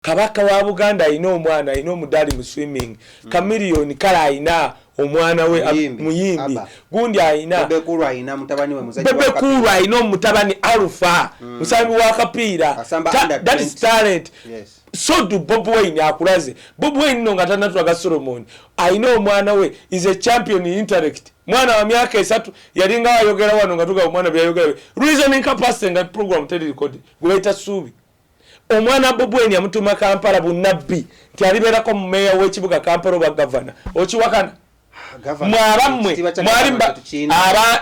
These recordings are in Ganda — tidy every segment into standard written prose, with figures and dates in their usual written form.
Kabaka wa Buganda alina omwana, alina omudaali mu swimming. Chameleone kale alina omwana we muyimbi gundi alina Bebe Cool alina mutabani we muzanyi Bebe Cool alina omutabani Alpha, musambi wa kapiira. That is talent. Yes. So do Bobi Wine akulaze. Bobi Wine no nga tanatulaga Solomon alina omwana we is a champion in intellect. Mwana wa myaka 3 yalinga ayogera wano nga tuga omwana byayogera reasoning capacity nga program teri record gwe Suubi. Omwana Bobi Wine yamutuma Kampala bunabbi nti alibeerako mu meeya w'ekibuga Kampala oba gavana. Okiwakana?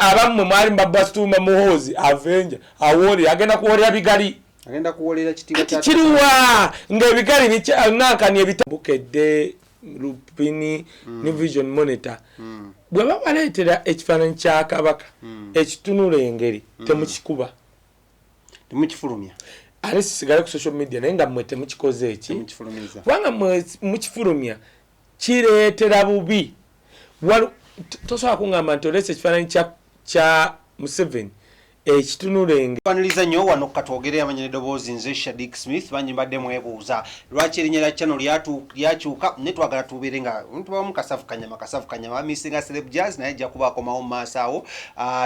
Abammwe mwali mbabasituma Muhoozi Avenger awoolera, agenda kuwoolera bigali. Agenda kuwoolera kitiibwa kya Kiriwa ng'ebigali nankani ebitabukedde Lupini ne Vision Monitor. Bwe babaleetera ekifaananyi kya Kabaka ekitunula engeri temukikuba. Temukifulumya. Ate sisigale ku social media naye nga mmwe temukikoze eki. Kubanga mmwe mukifulumya kireetera bubi. Tosobola kuŋŋamba nti oleese ekifaananyi kya Museveni ekitunula engeri. Kwaniriza nnyo wano katwogere amanya n'eddoboozi nze Shadik Smith. Bangi mbadde mwebuuza lwaki erinnya lya channel lyakyuka, naye twagala tubeere nga tubamu kasavu kanyama amisinga Celeb Jazz, naye ajja kuba akomawo mu maaso awo.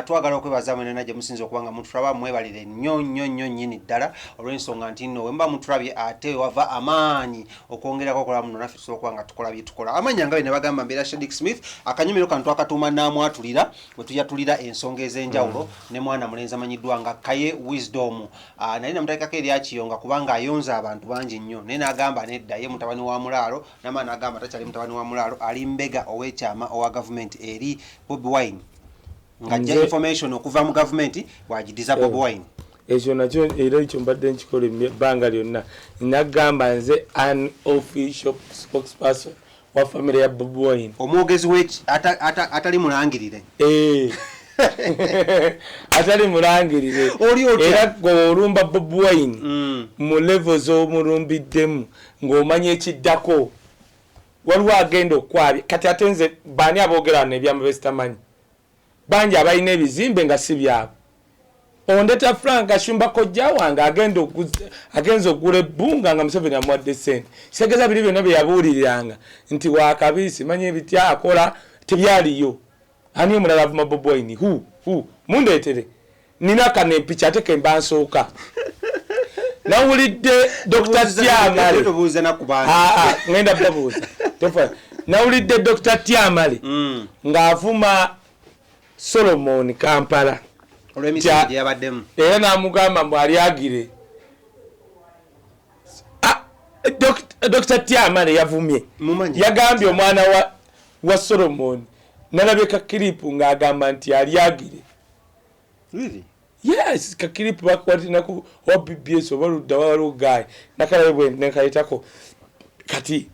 Twagala okwebaza mwenna gye musinze okuba nga mutulaba, mwebalire nnyo nnyo nnyo nnyini ddala olw'ensonga nti nno we muba mutulabye ate wava amaanyi okwongerako okola muno naffe tusobola okuba nga tukola bye tukola. Amannya nga bye nabagamba, mbeera Shadik Smith. Akanyumiro kano twakatuuma Naamwatulira, bwe tuyatulira ensonga ez'enjawulo ne mwana mulenzi amanyiddwa nga Kaye Wisdom. Naye namuteekako erya Kiyonga kubanga ayonza abantu bangi nnyo, naye n'agamba nedda, ye mutabani wa Mulaalo, n'amala n'agamba takyali mutabani wa Mulaalo, ali mbega ow'ekyama owa gavumenti eri Bobi Wine, ng'ajja information okuva mu gavumenti bw'agidiza Bobi Wine. Ekyo nakyo era ekyo mbadde nkikola ebbanga lyonna. Nagamba nze an official spokesperson wa family ya Bobi Wine. Omwogezi atali mulangirire. Atali mulangirire. Era gwe olumba Bobi Wine mu level z'omulumbiddemu ng'omanya ekiddako. Waliwo agenda okwabya. Kati ate nze baani aboogera wano ebyama bye sitamanyi? Bangi abalina ebizimbe nga si byabwe. Ondeta Frank Gashumba kojja wange agenza okugula ebbunga nga Museveni amuwadde ssente. Kitegeeza biri byonna bye yabuuliriranga nti wakabi simanyi ebitya akola tebyaliyo. Ani omulala avuma Bobi Wine? Hu mundeetere. Nina kano empicha ate ke mba nsooka. Nawulidde Dr. Tiamale. Ngenda babuuza. Nawulidde Dr. Tiamale ng'avuma Solomon Kampala. Era n'amugamba mbu alyagire. Dr. Tiamale yavumye. Yagambye omwana wa Solomon. Nalabye ka clip ng'agamba nti alyagire. Really? Yes, ka clip bakwatina ku wa BBS oba ludda waliwo guy. Nakalabe bwe nekayitako. Kati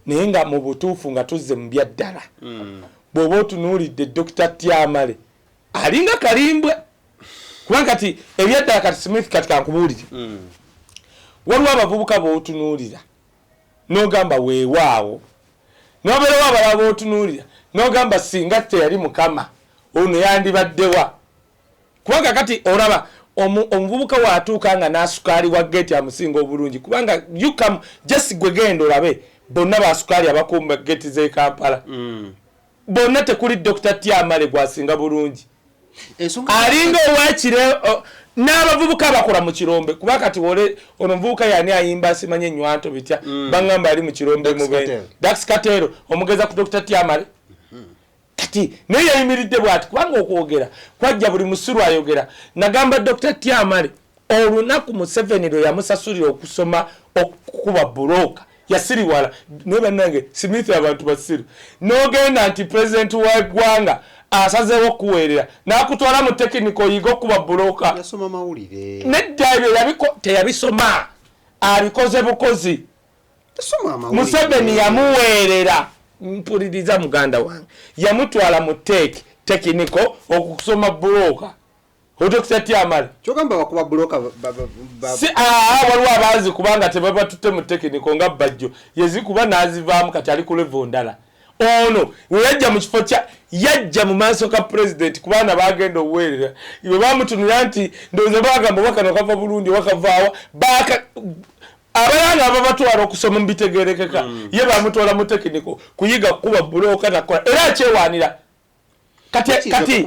naye nga mu butuufu nga tuzze mu bya ddala. Bw'oba otunuulidde Dr. Tiamale alinga kalimbwe. Kubanga kati ebyaddala kati Smith kati kankubuulire. Waliwo abavubuka b'otunuulira n'ogamba weewaawo. N'obeerawo abalala b'otunuulira n'ogamba singa teyali Mukama ono yandibaddewa. Kubanga kati olaba omuvubuka w'atuuka nga n'asukaali wa gate amusinga obulungi, kubanga you come just gwe genda olabe bonna basukaali abakuuma gate z'e Kampala. Bonna tekuli Dr. Tiamale gwasinga bulungi. Alinga owekire n'abavubuka abakola mu kirombe, kuba kati wole ono omuvubuka yani ayimba simanye ennywanto bitya, bangamba ali mu kirombe mube Dax Katero omugeza ku Dr. Tiamale. Kati naye yayimiridde bw'ati kubanga okwogera kwajja buli musiru ayogera. Nagamba Dr. Tiamale olunaku Museveni lwe yamusasulira okusoma okukuba buloka yasiriwala. Naye bannange Smith abantu basiru. N'ogenda nti pulezidenti wa ggwanga asazeewo okuweerera n'akutwala mu tekiniko oyiga okukuba buloka. Yasoma mawulire. Nedda ebyo teyabisoma, abikoze bukozi. Museveni yamuweerera. Mpuliriza muganda wange, yamutwala mu tekiniko okusoma buloka. Dr. Tiamale kyogamba bakuba buloka si waliwo abazi kubanga tebabatutte mu tekiniko nga Bajjo yezikuba n'azivaamu kati ali ku level ndala. Ono we yajja mu kifo kya yajja mu maaso ka president kubaana bagenda obuweerera bwe bamutunula nti ndowooza bagamba oba kano kava Burundi oba kavaawa baka Abalala nga babatwala okusoma mubitegerekeka, ye bamutwala mu technical kuyiga kukuba bulooka nakola, era akyewaanira. Kati kati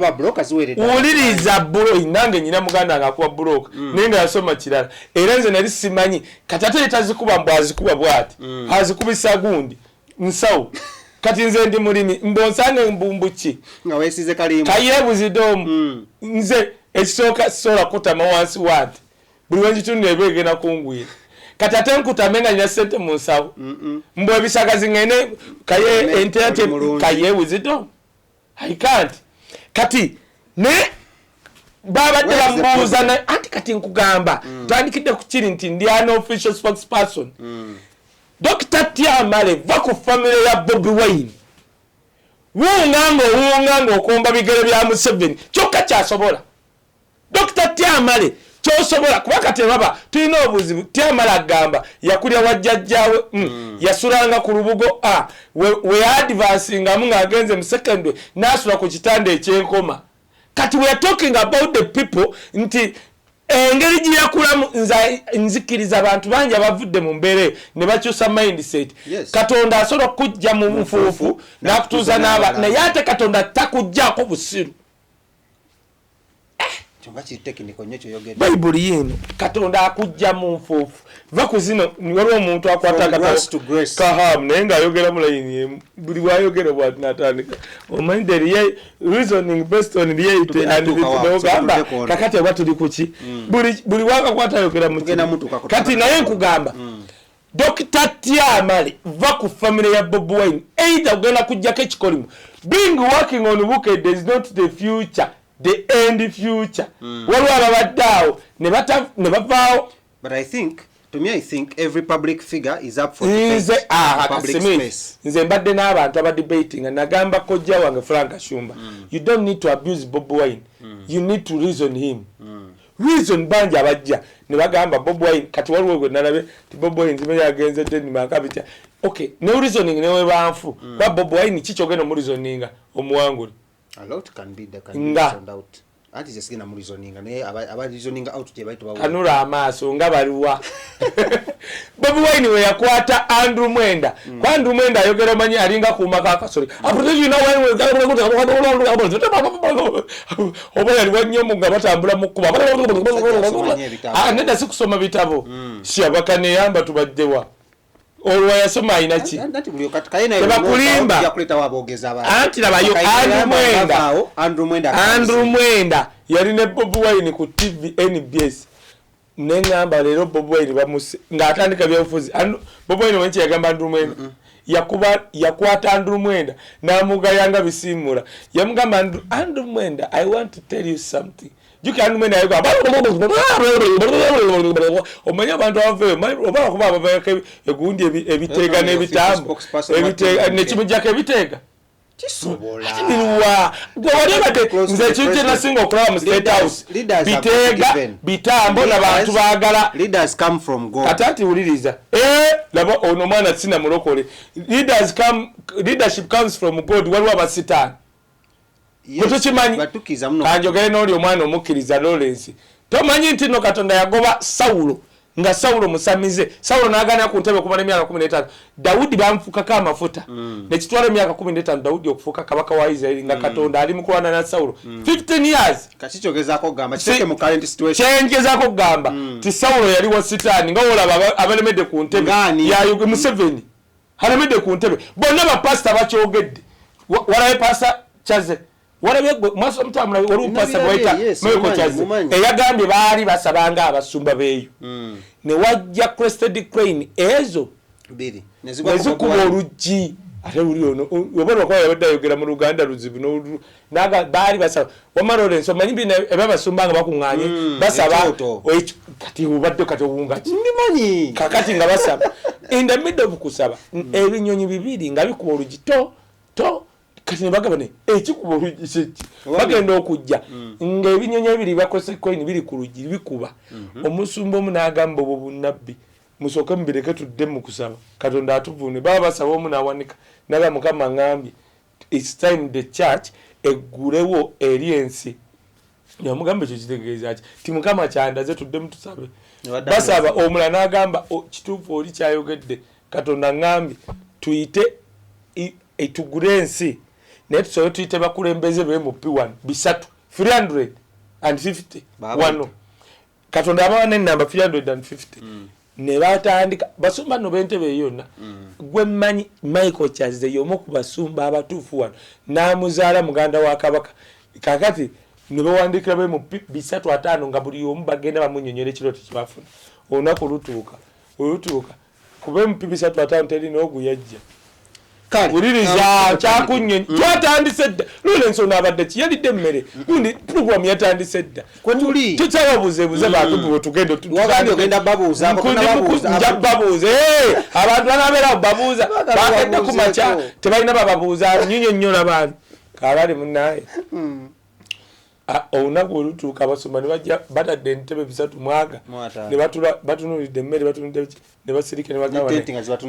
wuliriza, bulo nange nyina muganda nga akuba bulooka, naye nga yasoma kirala, era nze nali simanyi. Kati ate yetazikuba, mbu azikuba bwati, azikubisa gundi nsawo. Kati nze ndi mulimi, mbonsange mbumbuki. Nga weesize kalimba. Kayebuzidde omu. Nze ekisooka, sisobola kutama wansi wanti buli wenkitunira eba egenda kungwira. Kati ate nkutame nga nyina sente mu nsawo, mbw ebisagazi ngene kaye ente ate. Oli mulungi. Kayebuzidde omu, I can't. Kati ne babadde Where is the bamubuuza problem? Anti kati nkugamba, tandikidde ku kiri nti ndi an official spokesperson. Dr Tamale, va ku famire ya Bobi Wine. Wunga nga owunga nga okomba bigere bya Museveni, kyokka kyasobola. Dr Tamale, kyosobola, kuba kati baba tulina obuzibu. Tamale agamba yakulya wa jjajjaawe, yasulanga ku lubugo a we advancingamu ng'agenze mu secondary n'asula ku kitanda ekyenkoma. Kati we are talking about the people nti engeri gye yakulamu, nze nzikiriza abantu bangi abavudde mu mbeera eyo ne bakyusa mindset. Katonda asobola okujja mu nfuufu n'akutuuza n'aba, naye ate Katonda takugjaako busiru. Kyonka kiri technical nnyo kyoyogedde. Bayibuli yiino, Katonda akujja mu nfuufu. Va ku zino. Waliwo omuntu akwata From grace to grace. Kahamu, naye ng'ayogera mu layini emu. Buli bwayogera bwati natandika, omanyi the reasoning based on reality. Tugenda And tuuka wa? nogamba Tutudde kwona. kakati oba tuli kuki? Buli wakakwata ayogera mu Tugenda kiri. mutuukako. Kati naye nkugamba, Dr Tamale, va ku famire ya Bobi Wine. Either ogenda kujjako ekikolimo. Being working on Bukedde is not the future, the end future. Waliwo ababadde awo ne bavaawo. But I think, to me, I think every public figure is up for debate Nze in public Smith, space. Nze mbadde n'abantu abadebatinga, nagamba kojja wange Frank Shumba, you don't need to abuse Bobi Wine, you need to reason him. Reason bangi abajja ne bagamba Bobi Wine. Kati waliwo gwe nalabe ti Bobi Wine zimanyi agenze Denmark bitya. Okay, ne reasoning newe banfu kuba Bobi Wine kikyogenda omureasoninga omuwangule? A lot can be, can be Nga. reasoned out. Anti ze sigenda mu reasoninga, naye aba reasoning out gye bali tubawa. Kanula amaaso nga baliwa. Bobi Wine we yakwata Andrew Mwenda, ku Andrew Mwenda ayogera, omanyi alinga kuuma kakasoli, oba yali wanyomu nga batambula mu kkuba. Asoma ebitabo. Ah, nedda, si kusoma bitabo, siabakaneyamba tubaddewa olwo yasoma alina ki? Anti buli kati kaye naye Tebakulimba. ojja kuleetawo aboogezi abalala. Anti labayo Kaye Andrew yamba Mwenda. avaawo, Andrew Mwenda. Andrew Mwenda yali ne Bobi Wine ku TV NBS, neŋŋamba leero Bobi Wine bamuse ng'atandika byobufuzi. Bobi Wine wenki yagamba Andrew Mwenda, yakuba yakwata Andrew Mwenda n'amugayanga bisiimula. Yamugamba, Andrew Mwenda, I want to tell you something." Jukira Andrew Mwenda yayogera, omanyi abantu abavayo oba bakuba abavayo egundi ebiteega n'ebitambo Spokesperson wa nekimujjako ebiteega. Kisobola. Biruwa gwe wali obadde? Close to Nze the ekintu kye president. nasinga okulaba mu State House, Leaders are biteega, given. bitambo nabantu baagala. Leaders come from God. Ate ati wuliriza. Eh, laba ono omwana sina mulokole. Leadership comes from God. Waliwo abasitaani. Yes, Bwe tukimanyi. batukkiriza muno. Kanjogere n'oli omwana omukkiriza Lawrence, tomanyi nti nno Katonda yagoba Sawulo nga Sawulo musamize? Sawulo n'agaana ku ntebe okumala emyaka 15. Dawudi bamufukako amafuta, nekitwala emyaka 15 Dawudi okufuuka kabaka wa Isiraeri, nga Katonda ali mu kulwana na Sawulo 15 years. Kati kyogezaako okugamba, kiteeke mu current situation. Kyengezaako okugamba ti Sawulo yali wa Sitaani, nga olaba abalemedde ku ntebe. Ngaani? Ya Museveni alemedde ku ntebe, bonna bapasita bakyogedde. Walabe Pasita Kyaze, walabye gwe mwaso mutambula, waliwo pasita Nabirabye, gwayita yes, Michael mumanyi, Kyaze mumanyi. eyagambye baali basabanga abasumba beeyo, ne wajja crested crane ezo Bbiri. Ne zigwa ku nezikuba Bobi Wine. oluggi. Ate luli ono oba lwakuba yabadde ayogera mu Luganda luzibu naga baali basaba. Wama Lawrence, omanyi bino ebyabasumba nga bakuŋŋaanye basaba. Ekyoto. Kati obadde kati owunga ki? Mbimanyi. Kakati nga basaba, in the middle of kusaba, ebinyonyi bibiri nga bikuba oluggi to to. Kati nebagamba ne ekikuba oluggi kiki? Oba Bagenda okujja ng'ebinyonyi ebiri bakose coin biri ku luggi bikuba. Omusumba omu n'agamba, obwo bunnabbi, musooke mubireke tudde mu kusaba, Katonda atuvune. Baba basaba, omu n'awanika naga, "Mukama ŋŋambye its time the church eggulewo eri ensi." Yamugamba ekyo kitegeeza ki? Ti Mukama kyandaze, tuddemu tusabe. Basaba, omulala n'agamba, kituufu oli kyayogedde, Katonda ŋŋambye tuyite tugule ensi, naye tusobe tuyite bakulembeze be mu P1 bisatu 350 wano. Katonda abawa nenamba 350. Ne batandika basumba nno b'entebe eyo yonna. Gwe mmanyi Michael Kyazze y'omu ku basumba abatuufu wano, n'amuzaala muganda wa Kabaka. Kakati ne bawandiikira be mu 350, nga buli omu bagenda bamunyonyola ekirooto kyebafuna. Olunaku lutuuka, olutuuka kuba MP 350 teri n'ogu yajja. Wuliriza, kyakunnyonyi twatandise dda. Lawrence ono abadde ki? Yalidde emmere gundi, program yatandise dda. Kwetuli. Tukyababuzebuze bantu bwe tugenda. Wagambye ogenda babuuza, nja babuuza. Abantu banabeera babuuza bakedde ku makya, tebalina bababuuza nyinyo nnyo abantu kabali munaye. Olunaku olutuuka abasumba ne bajja batadde entebe bisatu mwaga ne batula, batunulidde emmere, batunulidde ne basirika ne bagamba,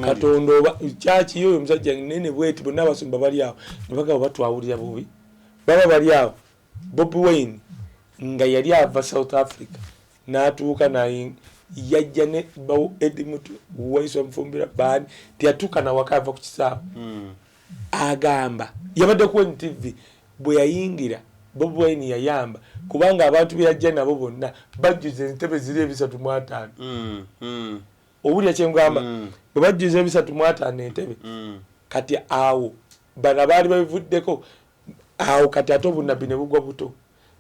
Katonda oba kyaki oyo omusajja nene bweti, bonna abasumba bali awo ne bagamba batwawulira bubi. Baba bali awo, Bobi Wine nga yali ava South Africa n'atuuka, naye yajja ne bawo Eddie Mutwe, Waiswa Mufumbira, baani, teyatuuka nawaka, ava ku kisaawe. Agamba yabadde ku NTV bwe yayingira, Bobi Wine yayamba kubanga abantu be yajja nabo bonna bajjuza entebe ziri 350. Owulira kyengamba? Bwe bajjuza 350 entebe, kati awo bano abaali babivuddeko awo, kati ate obunabbi ne bugwa buto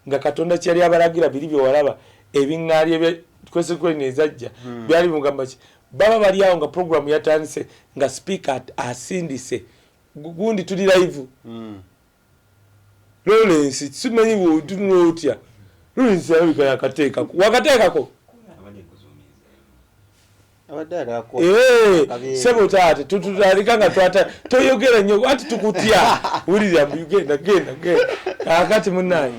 nga Katonda kyeyali abalagira biri byewalaba ebiŋŋaali kwesekwene ezajja byali bimugamba ki. Baba bali awo nga programu yatandise, nga sipiika asindise gundi, tuli live. Lawrence, simanyi bwotunula otya. Lawrence alabika yakateekako, wakateekako. Sebo taata, tutandika nga twata, toyogera nnyo anti tukutya. Wulira, genda genda genda. Kakati munaye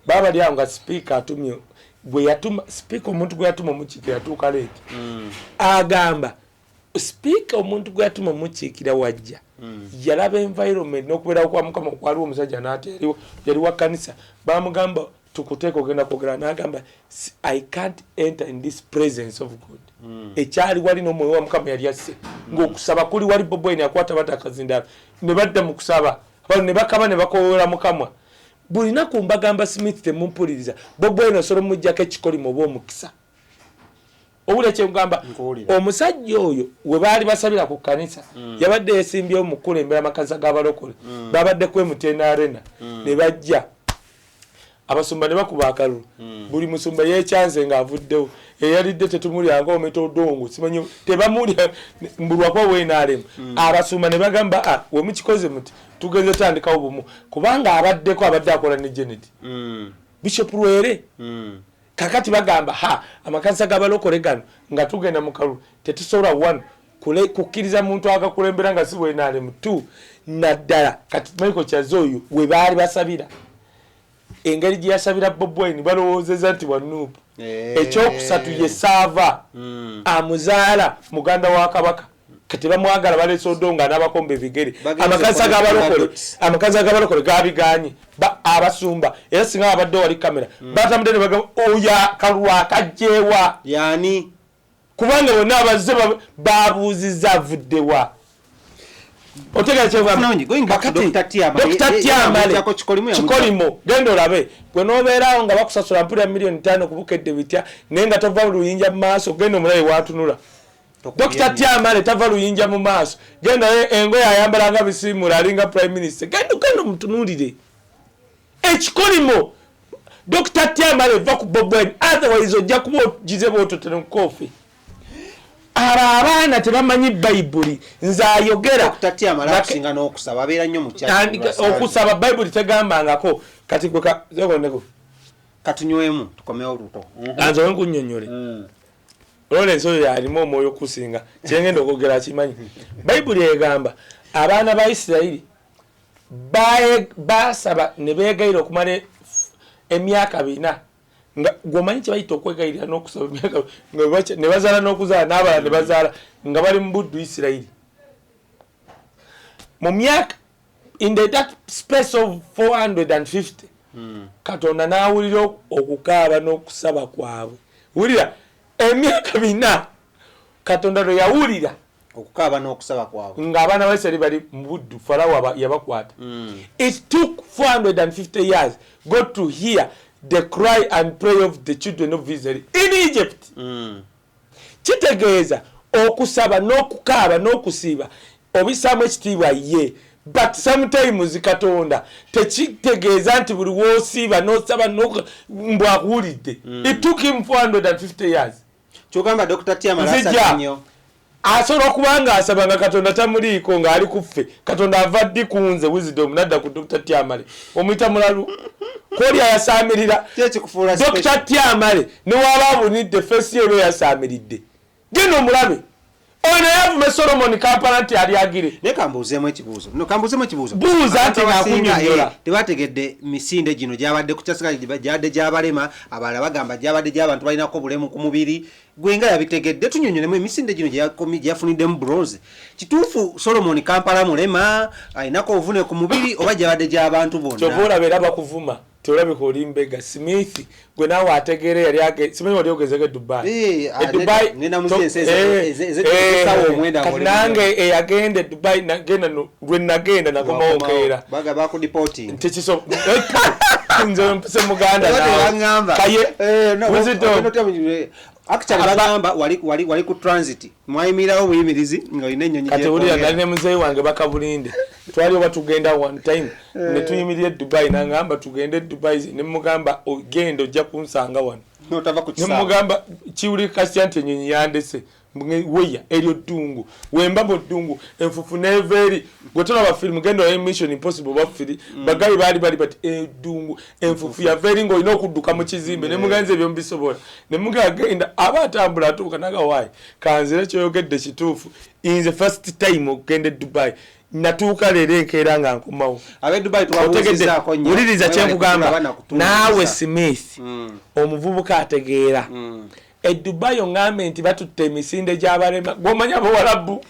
baba bali awo nga sipiika atumye gwe yatuma, sipiika omuntu gwe yatuma omukiikira yatuuka late. Agamba sipiika omuntu gwe yatuma omukiikira wajja, yalaba environment n'okubeerawo kwa Mukama okwaliwo. Omusajja n'ate yali wa kanisa, bamugamba tukuteeka ogenda kwogera, n'agamba, "I can't enter in this presence of God." Ekyali wali n'omwoyo wa Mukama yali asse ng'okusaba kuli wali. Bobi Wine akwata bata akazindaalo ne badda mu kusaba, abantu ne bakaba ne bakowoola Mukama. Buli naku mbagamba, Smith temumpuliriza, Bobi Wine osobola omuggyako ekikolimo oba omukisa. Owulira kyengamba? Omusajja oyo we baali basabira ku kkanisa, yabadde yesimbyewo mu kukulembera amakanisa g'abalokole. Babadde ku MTN Arena, ne bajja abasumba ne bakuba akalulu. Buli musumba yekyanze ng'avuddewo, eyalidde tetumulyanga ometodongo, simanyi tebamulya mbulwakuba wenaalemu. Abasumba ne bagamba, "Ah, we mukikoze muti tugenze tandikawo bumu," kubanga abaddeko abadde akola ne Janet, Bishop Lwere. Kakati bagamba, ha, amakanisa g'abalokole gano nga tugenda mu kalulu tetusobola one kukkiriza muntu agakulembera nga si bwenaalemu. Two, naddala kati Michael Kyazze oyo we baali basabira, engeri gye yasabira Bobi Wine balowoozeza nti wa NUP. Ekyokusatu ye Saava amuzaala muganda wa Kabaka, kati bamwagala baleese Odonga n'abakomba ebigere. Amakanisa g'abalokole, amakanisa g'abalokole gabiganye abasumba, era singa babadde wali kamera batambudde ne bagamba, oyo akalulu akajjeewa? Yani? Kubanga bonna abazze babuuzizza avuddewa. Kikolimo, genda olabe gwe nobeerawo nga bakusasula mpulira miliyoni 5 kubukedde bitya, naye nga tova luyinja mu maaso. Genda omulabe watunula Dr Tamale, tava luyinja mu maaso. Genda, engoye ayambala nga bisiimula, alinga prime minister. Genda, genda omutunuulire ekikolimo. Dr Tamale, va ku Bobi Wine, otherwise ojja kuba ogize bwototene mukofi. Abo abaana tebamanyi Bayibuli. Nze ayogera okusaba Bayibuli tegambangako. Kati gwekoneko. Katunywemu tukomewo oluto. Anze wenkunyonyole. Lawrence oyo yalimu omwoyo okusinga kyengenda okwogera akimanyi. Bayibuli egamba abaana ba Isirayiri basaba ne beegayira okumala emyaka 400. Nga gwomanyi kyebayita okwegayirira n'okusaba emyaka, ne bazaala n'okuzaala n'abalala ne bazaala nga bali mu buddu Isirayiri mu myaka in the that space of 450. Katonda n'awulira okukaaba n'okusaba kwabwe. Wulira, emyaka 4 Katonda lwe yawulira okukaaba n'okusaba kwabwe ng'abaana ba Isirayiri bali mu buddu, Farawo yabakwata. It took 450 years God to hear the cry and prayer of the children of Israel in Egypt. Kitegeeza okusaba n'okukaaba n'okusiiba obissaamu ekitiibwa ye, but sometimes Katonda tekitegeeza nti buli w'osiiba n'osaba mbw akuwulidde. It took him 450 years. Kyogamba Dr. Tiamala asaba nnyo. Asobola okuba nga asaba nga Katonda tamuliiko, ng'ali ku ffe. Katonda ava ddi ku nze Wisdom nadda ku Dr. Tiamale? Omuyita mulalu kwoli ayasaamirira. Dr. Tiamale ne waba abunidde face ye eba eyasaamiridde, genda omulabe oyo naye avume Solomon Kampala nti ali agire. Naye kambuuzeemu ekibuuzo. No, kambuuzeemu ekibuuzo. Buuza nti ng'akunnyonnyola. Tebategedde misinde gino gyabadde ku kyasika, gyabadde gy'abalema, abalala bagamba gyabadde gy'abantu balinako obulemu ku mubiri. Gwe nga yabitegedde, tunnyonnyolemu emisinde gino gye yafuniddemu bronze. Kituufu Solomon Kampala mulema, alinako obuvune ku mubiri, oba gyabadde gy'abantu bonna? Kyova olaba era bakuvuma, tolabika oli mbega. Smith gwe naawe ategeera, yali simanyi wali ogezeko e Dubai. E Dubai kati nange eyagenda e Dubai, nagenda lwe nagenda nakomawo nkeera. Ntekiso nze mpise muganda naawe kaye Wisdom. Actually bagamba wali ku transit, mwayimirirawo buyimirizi nga olina ennyonyi. Kati wulira, nali ne muzeeyi wange Bakabulinde, twali oba tugenda one time ne tuyimirira e Dubai, nangamba tugende e Dubai, ne mugamba ogenda ojja kunsanga wano, ne mugamba kiwulika kitya nti ennyonyi yandese weya eryo ddungu, wemba mu ddungu enfufu neeva eri. Gwe tolaba firimu, genda olabe Mission Impossible oba firi bagayi baali bali bati eddungu enfufu yava eri ng'olina okudduka mu kizimbe. Ne muganza ebyo mubisobola, ne mugamba genda aba atambula atuuka naga waayi kanzire. Kyoyogedde kituufu, nze first time okugenda e Dubai natuuka leero enkeera nga nkomawo. Wuliriza kyenkugamba naawe Smith, omuvubuka ategeera. E Dubai oŋŋambe nti batutte emisinde gy'abalema, gw'omanyi abawalabu,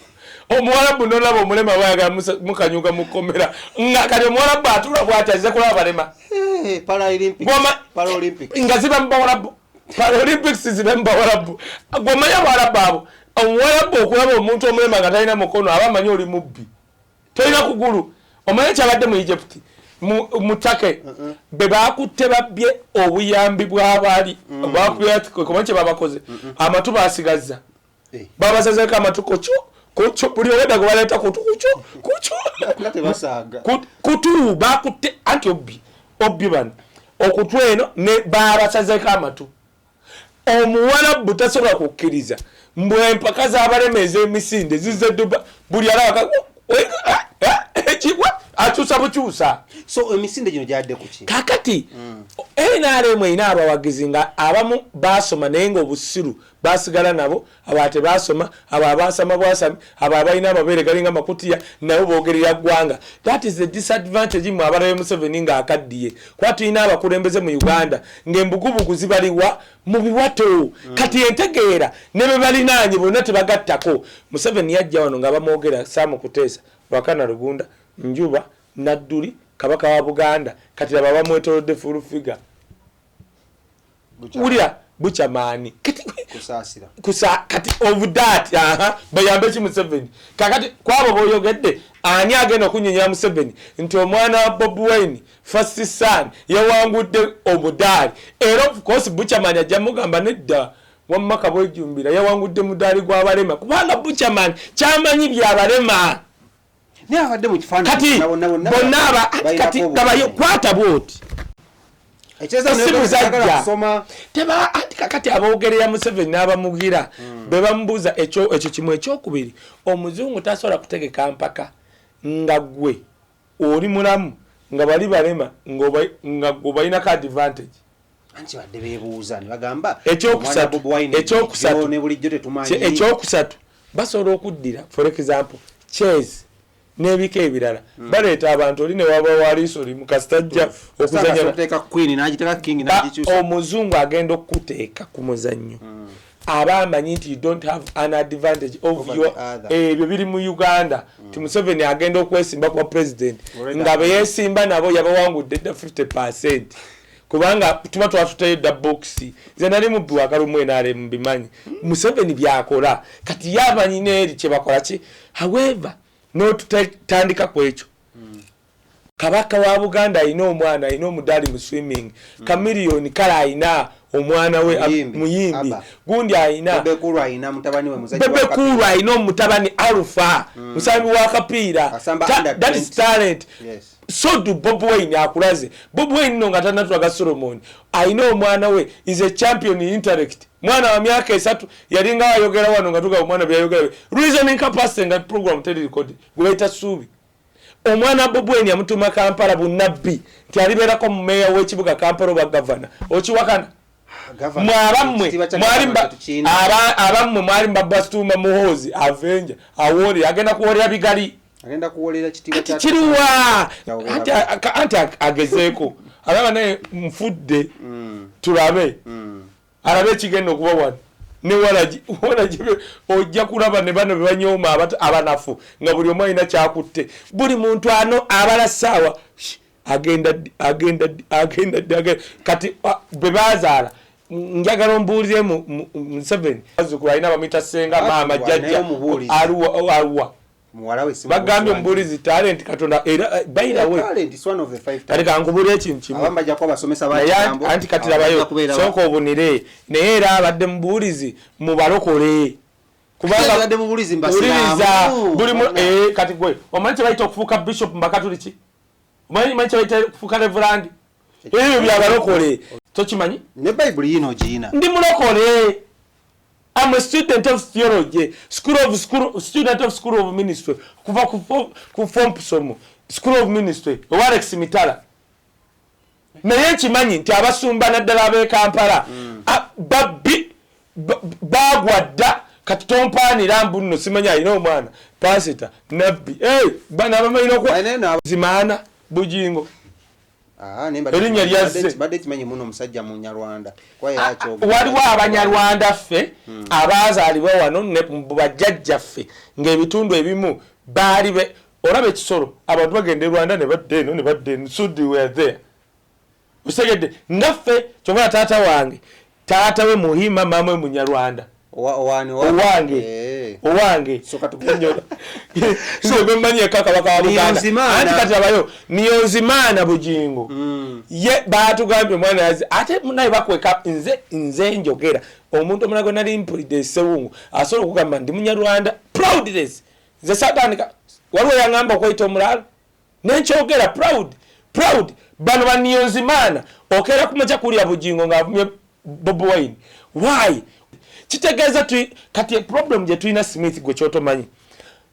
omuwalabu nolaba omulema bayagala mukanyuga mukomera, nga kati omuwalabu atula bwati azze kulaba balema nga ziba mubawalabu. Paralympics zibe mubawalabu, gw'omanyi abawalabu abo. Omuwalabu okulaba omuntu omulema nga talina mukono aba amanyi oli mubbi, tolina kugulu. Omanyi kyabadde mu Egypt, mu Turkey, be bakutte babbye obuyambi bw'abaali bakubye, kye babakoze amatu basigazza, babasazeko amatu kukyo kukyo, buli owedda gwe baleeta kutu kukyo kukyo kutu bakutte anti obbi obbi bano okutu eno ne babasazeko amatu. Omuwalabu tasobola kukkiriza mbw empaka z'abalema ez'emisinde zizze Dubai, buli alaba ekigwa akyusa bukyusa. So emisinde gino gyadde kuki? Kakati NRM erina abawagizi nga abamu basoma naye nga obusiru basigala nabo, aba tebasoma, abo abasama bwasami, abo abalina amabeere galinga makutiya nabo boogerera ggwanga. That is the disadvantage mwe abalabe Museveni ng'akaddiye, kuba tulina abakulembeze mu Uganda ng'embugubugu zibaliwa mu biwato. Kati entegeera ne be balinaanye bonna tebagattako. Museveni yajja wano nga bamwogera Saamu Kuteesa, Lwakana Lugunda, Njuba, Nadduli, Kabaka wa Buganda. Kati laba bamwetolodde full figure, wulira bukyamaani kati of that bayambe ki Museveni? Kakati kwabo boyogedde ani agenda okunyonyola Museveni nti omwana wa Bobi Wine first son yawangudde omudaali? Era of course bukyamaani ajja mugamba nedda, wamma kabwejumbira yawangudde mudaali gw'abalema, kubanga bukyamaani kyamanyi byabalema. Kati bonna aba kati gabayo kwata bwoti si muzajja teba anti kakati aboogerera Museveni n'abamugira be bamubuuza ekyo kimu. Ekyokubiri, omuzungu tasobola kutegeka mpaka nga gwe oli mulamu nga bali balema nga gwe balinako advantage. Anti badde beebuuza ne bagamba Ekyokusatu, ne bulijjo tetumanyi. Ekyokusatu, basobola okuddira for example chess n'ebika ebirala, baleeta abantu oli ne waba waliiso limu kasitajja okuzanya. Okuteeka queen n'agiteeka king n'agikyusa. Omuzungu agenda okukuteeka ku muzannyo. Aba amanyi nti you don't have an advantage of Over your the other. Ebyo biri mu Uganda ti Museveni agenda okwesimba kuba president Already nga beyesimba nabo yabawangudde dda 50%, kubanga tuba twatuteyo dda bokisi. Nze nali mubbi wakalumu NRM, mbimanyi Museveni byakola. Kati ye amanyi neeri kyebakola ki. However, notutandika ku ekyo, Kabaka wa Buganda alina omwana, alina omudaali mu swimming, Kamiliyoni kale alina omwana we. Muyimbi, Muyimbi. Abba. Gundi alina Bebe Cool alina mutabani we muzannyi wa Bebe kapiira. Cool alina omutabani Alpha, musambi wa kapiira. Asamba under That is 20. talent. Yes. So do Bob Wine. Akulaze Bob Wine no nga tanatulaga. Solomon alina omwana we is a champion in intellect, mwana wa myaka 3, yalinga ayogera wano nga tugaba omwana byayogera, reasoning capacity, nga program teri record, gwe bayita Suubi. Omwana Bob Wine yamutuma Kampala, bunabbi nti alibeerako mu meeya w'ekibuga Kampala oba gavana. Okiwakana? Governor, Mwe abammwe ekitiibwa kya mwali governor tetukiina. Abammwe mwali mbabasituma Muhoozi avenger awoolera, agenda kuwoolera bigali. Agenda kuwolera kitiibwa Kati kya kiruwa? Kyawera. Anti agezeeko alaba naye nfudde, tulabe alabe ekigenda okuba wano ne walagi walagi ojja kulaba ne bano bebanyooma abanafu nga buli omu alina kyakutte, buli muntu ano abala ssaawa. Shh, agenda ddi, agenda ddi, agenda ddi, agenda. Kati bwe bazaala, njagala ombuulire Museveni azzukulu alina bamuyita senga, maama, Naye jjajja. omubuulizi. Aluwa, aluwa? Muwala we si Bagambye mubuulizi. omubuulizi talent katonda era bayirawe. Talent is one of the five Kati talents. kankubulira ekintu kimu. Abamu bajja kuba basomesa ba Naye kigambo, anti kati abamu bajja labayo kubeera sooka obunire, naye era abadde mubuulizi mubalokole. Kubanga abadde mubuulizi mu basiraamu. Wuliriza, buli kati gwe omanyi kyebayita okufuuka bishop mu bakatuliki? Omanyi kyebayita okufuuka reverend? Ebyo byabalokole, tokimanyi? Ne bayibuli yino ogiyina. Ndi mulokole. I'm a student of theology, school of school, student of school of ministry, kuva ku Thompson School of Ministry owa Alex Mitala. Naye nkimanyi nti abasumba naddala ab'e Kampala babbi, baagwa dda. Kati tompaanira mbu nno simanyi alina omwana pasita, nabbi. Hey, bano abamanyi Balina nno zimaana Bugingo. Ah, naye mbadde Erinnya lyazze. Badde kimanyi muno omusajja munyarwanda kuba era akyogera. Waliwo abanyarwanda ffe abazaalibwa wano ne bajjajjaffe ng'ebitundu ebimu baali olaba ekisolo, abantu bagenda e Rwanda ne badda eno ne badda eno. Sudi were there, osegedde ngaffe. Kyobala taata wange, taata we Muhima, maama we Munyarwanda. Owani Owange. Owange. So So gwe eka kabaka wa Buganda. Niyonzimaana. Anti kati abayo Niyonzimaana Bugingo ye batugambye omwana yazi ate naye bakweka. Nze njogera omuntu omulala gwe nali mpulidde esewungu asobola okugamba ndi Munyarwanda proudness. Nze satandika, waliwo yaŋŋamba okweyita omulala nenkyogera proud proud. Bano baniyonzimaana okeera kumakya kulya Bugingo ng'avumye Bobi Wine. Why? Kitegeeza kati problem gye tulina, Smith, gwe kyotomanyi,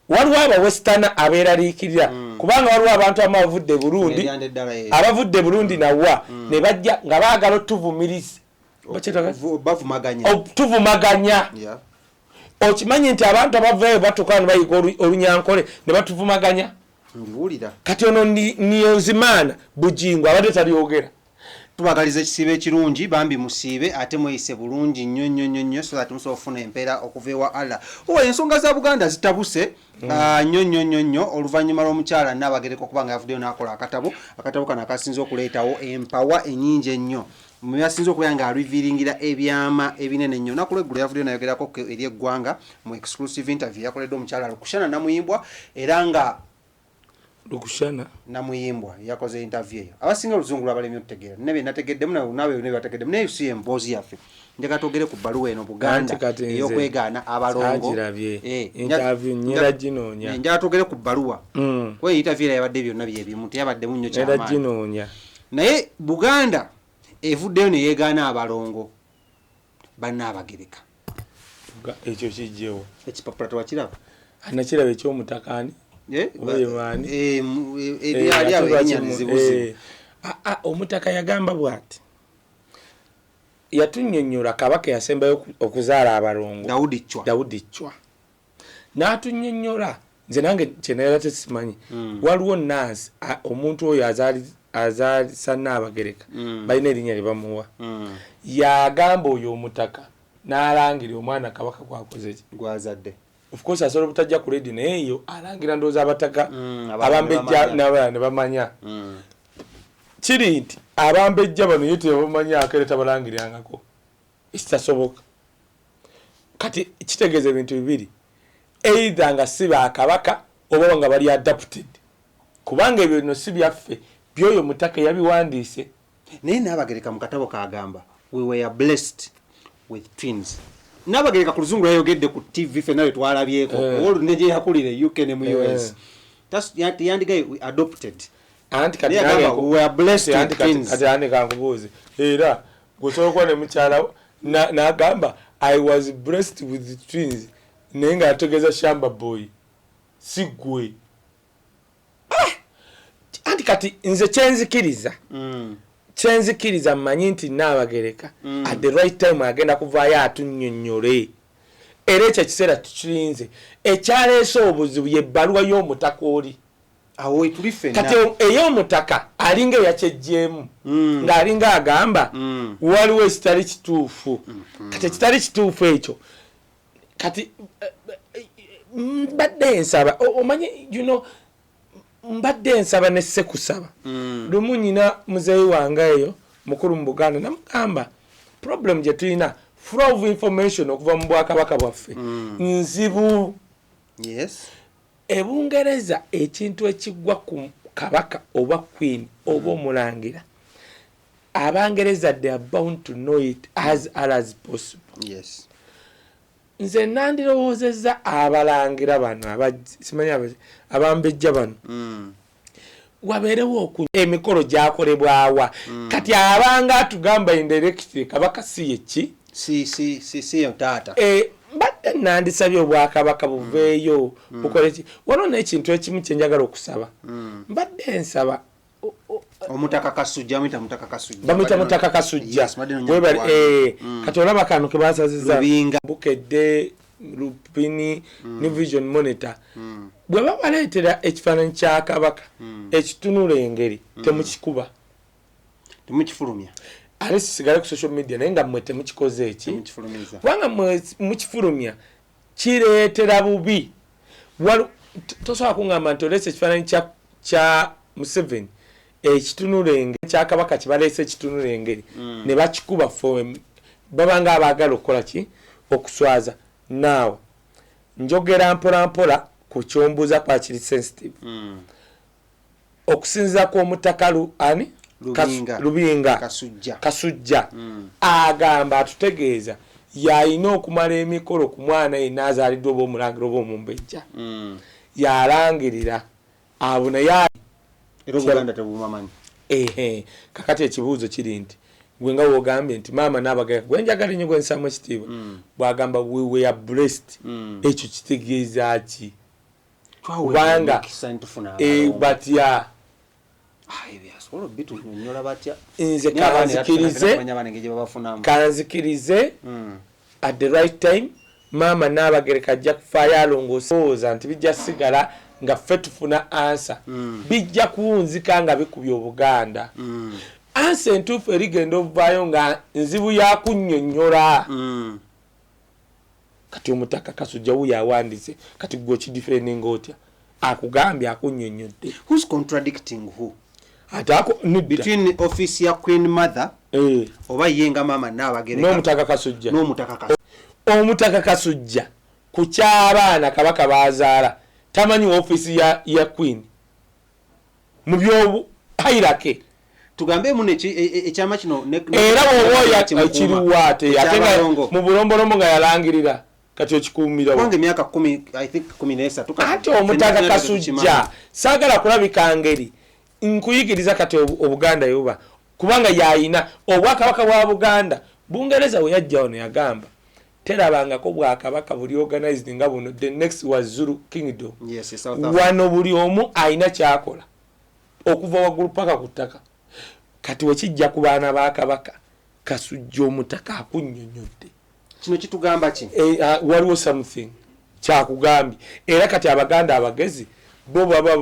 waliwo abawestana abeeraliikirira kubanga waliwo abantu abamu abavudde Burundi, Eryanda eddala, eh. abavudde Burundi nawa ne bajja nga baagala otuvumiriza. Bavumaganya. Tuvumaganya. Okimanyi nti abantu abavaeyo batuuka wano bayiga olunyankole ne batuvumaganya? Mbiwulira. Kati ono Niyonzimaana Bugingo abadde talyogera. Tubagaliza ekisiibo ekirungi. Bambi musiibe ate mweyise bulungi nnyo nnyo nnyo nnyo, so that musobola okufuna empeera okuva ewa Allah. Owa ensonga za Buganda zitabuse nnyo nnyo nnyo nnyo oluvannyuma lw'omukyala Nnaabagereka okuba nga yavuddeyo n'akola akatabo. Akatabo kano akasinze okuleetawo empawa ennyingi ennyo, mweyasinze okubeera nga arevealingira ebyama ebinene ennyo. Olunaku lweggulo yavuddeyo nayogerako eri eggwanga mu exclusive interview yakoledde omukyala Lukushana Namuyimbwa, era nga Lukushana Namuyimbwa yakoze interview eyo. Abasinga oluzungu lwabalemye okutegeera, nne bye nategeddemu, nawe byonna byebategeddemu, naye si emboozi yaffe. Njagala twogere ku bbaluwa eno Buganda Anti kati nze ey'okwegaana abalongo. saagirabye. Interview nyera ginoonya. Njagala twogere ku bbaluwa kuba interview era yabadde byonna byebimu, teyabaddemu nnyo Nyera kyamaanyi. ginoonya. Naye Buganda evuddeyo ne yeegaana abalongo bannaabagereka. Ekyo kijjewo? Ekipapula tewakiraba? Nakiraba ekyomutakaani. Eh, Oba ye baani? Ebyali awo Ate erinnya lwaki lizibuzibu. Omutaka yagamba bw'ati, yatunnyonnyola kabaka yasembayo okuzaala abalongo. Dawudi Chwa. Dawudi Chwa n'atunnyonnyola. Nze nange kyenayala tesimanyi. Waliwo nansi omuntu oyo azaalisa Nnaabagereka, balina erinnya lye bamuwa. Yagamba oyo omutaka N'alangira omwana Kabaka gwakoze ki? Gwazadde. Of course asobola obutajja ku radio, naye eyo alangira, ndowooza abataka, abalala abambejja ne bamanya. N'abalala ne bamanya. Kiri nti abambejja bano ye tebamanyako era tabalangirangako, ekitasoboka. Kati kitegeeza ebintu bibiri: either nga si bakabaka oba nga bali adopted, kubanga ebyo bino si byaffe, byoyo mutaka yabiwandiise. Naye Naabagereka mu katabo kagamba, "We were blessed with twins." Naabagereka ku luzungu yayogedde ku TV, fenna lwe twalabyeko. Olwo gye yakulira e UK ne mu US. Yandigaye, "We adopted." Anti kati Naye nange yagamba, "We were blessed anti with kati- twins." Kati andi kankubuuze, era gwesobola okuba ne mukyala n'agamba, "I was blessed with twins," naye ng'ategeeza shamba boy, si ggwe? Ah! Anti kati nze kyenzikiriza, kyenzikiriza, mmanyi nti Naabagereka at the right time agenda kuvaayo atunnyonnyole, era ekyo ekiseera tukirinze. Ekyaleese obuzibu yebbaluwa y'omutaka oli. Awo wetuli ffenna. Kati ey'omutaka alinga eyakyejjeemu, ng'alinga agamba waliwo ekitali kituufu. Kati ekitali kituufu ekyo, kati mbadde nsaba, omanyi, mbadde nsaba ne sekusaba. Lumu nyina muzeeyi wange eyo mukulu mu Buganda, namugamba problem gye tulina, flow of information okuva mu bwakabaka bwaffe nzibu. Ebungereza ekintu ekigwa ku kabaka oba queen oba omulangira, Abangereza they are bound to know it as early as possible. Nze nandirowoozezza abalangira bano, simanyi abambejja bano, wabeerewo oku emikolo gyakolebwawa. Kati abanga atugamba indirectly kabaka si yeki. Si si si si yo taata. Eh, mbadde nandisabye obwakabaka buveeyo bukole ki. Waliwo n'ekintu ekimu kyenjagala okusaba, mbadde nsaba Omutaka Kasujja, amuyita Mutaka Kasujja. Bamuyita Mutaka Kasujja. Yes, mbadde noonya Webale, mukwano. kati olaba kano kebasaziza. Lubinga. Bukedde, Lupini ne Vision Monitor, bwe babaleetera ekifaananyi kya kabaka ekitunula engeri, temukikuba. Temukifulumya. Ate kisigale ku social media, naye nga mmwe temukikoze eki. Temukifulumiza. Kubanga mmwe mukifulumya kireetera bubi. Tosobola kuŋŋamba nti oleese ekifaananyi kya Museveni ekitunula engeri, kya kabaka kibaleese ekitunula engeri, ne bakikuba for babanga abaagala okukola ki? Okuswaza. Naawe njogera mpola mpola ku kyombuuza, kwakiri sensitive. Okusinziira ku omutaka ani? Lubinga. Lubinga. Kasujja. Kasujja agamba, atutegeeza yalina okumala emikolo ku mwana yenna azaaliddwa oba omulangira oba omumbejja. Yalangirira abo, naye Era Obuganda tebumamanyi. Ehe, kakati ekibuuzo kiri nti gwe nga wogambye nti maama Naabagaya, gwe njagala ennyo, gwe nsaamu ekitiibwa, bwagamba, "We were blessed," ekyo kitegeeza ki? Kubanga, Emikisa nitufuna abalongo. Batya? Ah, ebyo asobola obitunyonyola batya? Nze Naye abaana era kanzikirize, tumanya abaana engeri gye babafunamu. Kanzikirize, at the right time maama Naabagereka ajja kufaayo alongoosa nti bijja sigala nga ffe tufuna answer. Bijja kuwunzika nga bikubye Obuganda. Answer entuufu erigenda ovaayo nga nzibu yakunnyonnyola. Kati omutaka Kasujja wuyo awandiise, kati gwe okidefendinga otya? Akugambye, akunnyonnyodde. Who's contradicting who? Ate ako nedda. Between office ya Queen Mother oba ye nga maama Naabagereka n'omutaka Kasujja. N'omutaka Kasujja. Omutaka Kasujja ku ky'abaana kabaka bazaala tamanyi ofiisi ya queen mu byobu hierarchy. Tugambe muno ekyama kino Era bw'oba oya kimukuuma. kiriwa ate ate nga Ekyabalongo. mu bulombolombo nga yalangirira, kati okikuumirawo? Kubanga emyaka 10, I think 13 kati. Anti omutaka Ffenna Kasujja tukimanyi. saagala kulabika ngeri nkuyigiriza. Kati Obuganda yoba kubanga yayina obwakabaka bwa Buganda. Bungereza we yajja wano yagamba terabangako bwakabaka buli organized nga buno. The next was Zulu Kingdom. Yes, South Africa. Wano buli omu alina kyakola okuva waggulu paka ku ttaka. Kati wekijja ku baana ba kabaka, Kasujja omutaka akunnyonnyodde. Kino kitugamba ki? Waliwo something kyakugambye. Era kati Abaganda abagezi bo baba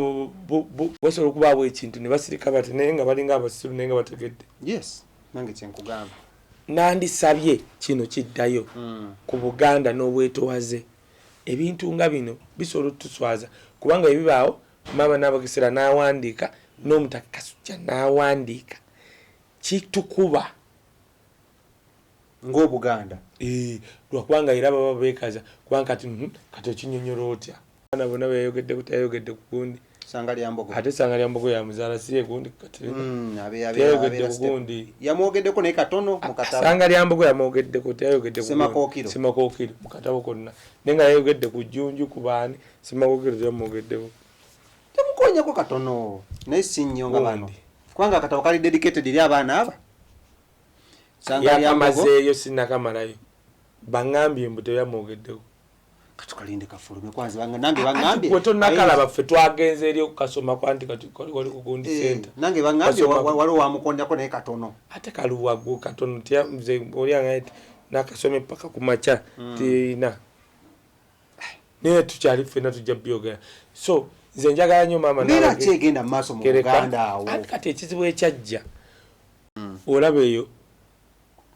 basobola okubaawo ekintu ne basirika bati, naye nga balinga abasiru, naye nga bategedde. Yes, nange kyenkugamba. Nandisabye kino kiddayo ku Buganda n'obwetowaze. Ebintu nga bino bisobola otutuswaza, kubanga ebibaawo, maama Nabagesera n'awandiika n'Omutaka Kasujja n'awandiika, kitukuba ng'Obuganda. Lwakubanga era baba beekaza, kubanga kati kati okinyonyola otya? Abaana bonna beyayogeddeko, teyayogeddeko ku gundi. Sanga lya Mbogo. Ate Sanga lya Mbogo yamuzaala, si ye gundi kati. Teyayogedde ku gundi. Yamwogeddeko naye katono mu katabo. Sanga lya Mbogo yamwogeddeko, teyayogedde ku Semakookiro. Semakookiro mu katabo konna, naye nga yayogedde ku Jjunju, ku baani. Semakookiro teyamwogeddeko. Temukonyeko katono, naye si nnyo nga bano. Gundi. Kubanga akatabo kali dedicated eri abaana aba. Sanga lya Mbogo. Yakamazeeyo, sinakamalayo, baŋŋambye mbu teyamwogeddeko. Katukalinde kafulume kwanza, nange baŋŋambye. Gwe tonakalaba, ffe twagenze eri okukasoma kwanti kati wali ku gundi center. Nange baŋŋambye Kasoma. Waliwo wamukondako naye katono. Ate kaluwa gwe katono, nze oli angaye nti nakasome paka ku makya, tiyina, naye tukyali ffenna tujja byogera. So nze njagala nnyo maama Mbeera Nabagereka. ki egenda mu maaso mu Buganda awo? Anti kati ekizibu ekyajja, olaba eyo,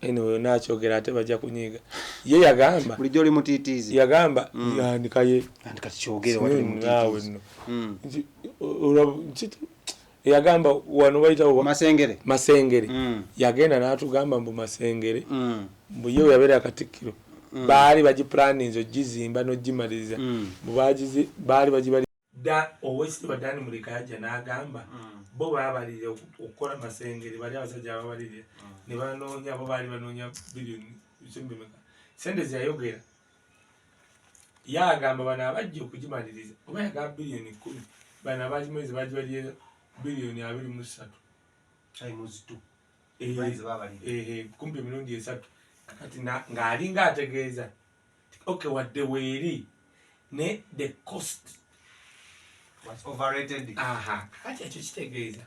anyway, nakyogera ate bajja kunyiiga. Ye yagamba Bulijjo oli mutiitiizi. Yagamba yandikaye. Anti kati kyogere, watali naawe mutiitiizi. Nno Nti, yagamba wano bayitawo Masengere. Masengere. Yagenda n'atugamba mbu Masengere, mbu ye we yabeera Katikkiro, baali bagipulaninze ogizimba n'ogimaliriza, mbu baali bagibali da. Owekitiibwa Dani Muleka yajja n'agamba bo baabalirira okukola Masengere, bali abasajja ababalirira ne banoonya, bo baali banoonya biliyoni bimeka, sente zeyayogera. Yagamba bano abajja okugimaliriza, oba yagamba biliyoni 10, bano abagimaliriza bagibalirira biliyoni 23. Ayi muzitu. Bayinza babalirira. Kumpi emirundi esatu. Kati ng'alinga ategeeza okay, wadde weeri ne the cost was overrated. Aha, kati ekyo kitegeeza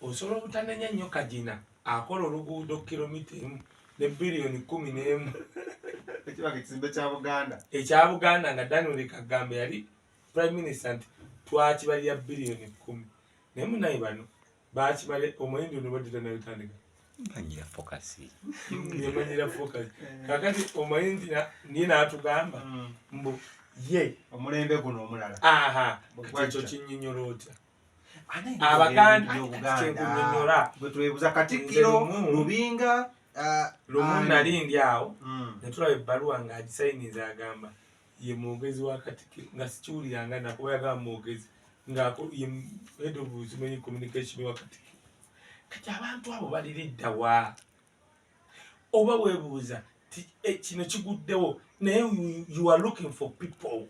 osobola obutanenya nnyo Kagina akola oluguudo kilomita 1 ne biliyoni 11. Ekibaga ekizimbe kya Buganda. Ekya Buganda, nga Daniel Kagamba yali prime minister, nti twakibalira biliyoni 10, naye munaye bano bakibale omuyindi ono badde tanabitandika. Manyira Focus. Yamanyira Focus. Kakati omanyi nti niye n'atugamba mbu ye omulembe guno omulala. Aha, Bwe kati ekyo gwajja. kinnyonnyola otya? Ani Abaganda, Buganda? kyenkunnyonnyola. Bwe twebuuza Katikkiro Nze Lubinga, lumu ani? Nali ndi awo, ne tulaba ebbaluwa ng'agisayiniza, agamba ye mwogezi wa Katikkiro, nga sikiwuliranga nakuba yagamba mwogezi, nga ye head of simanyi communication wa Katikkiro. Kati abantu abo baliridda wa? Oba weebuuza ti kino kiguddewo, naye you are looking for people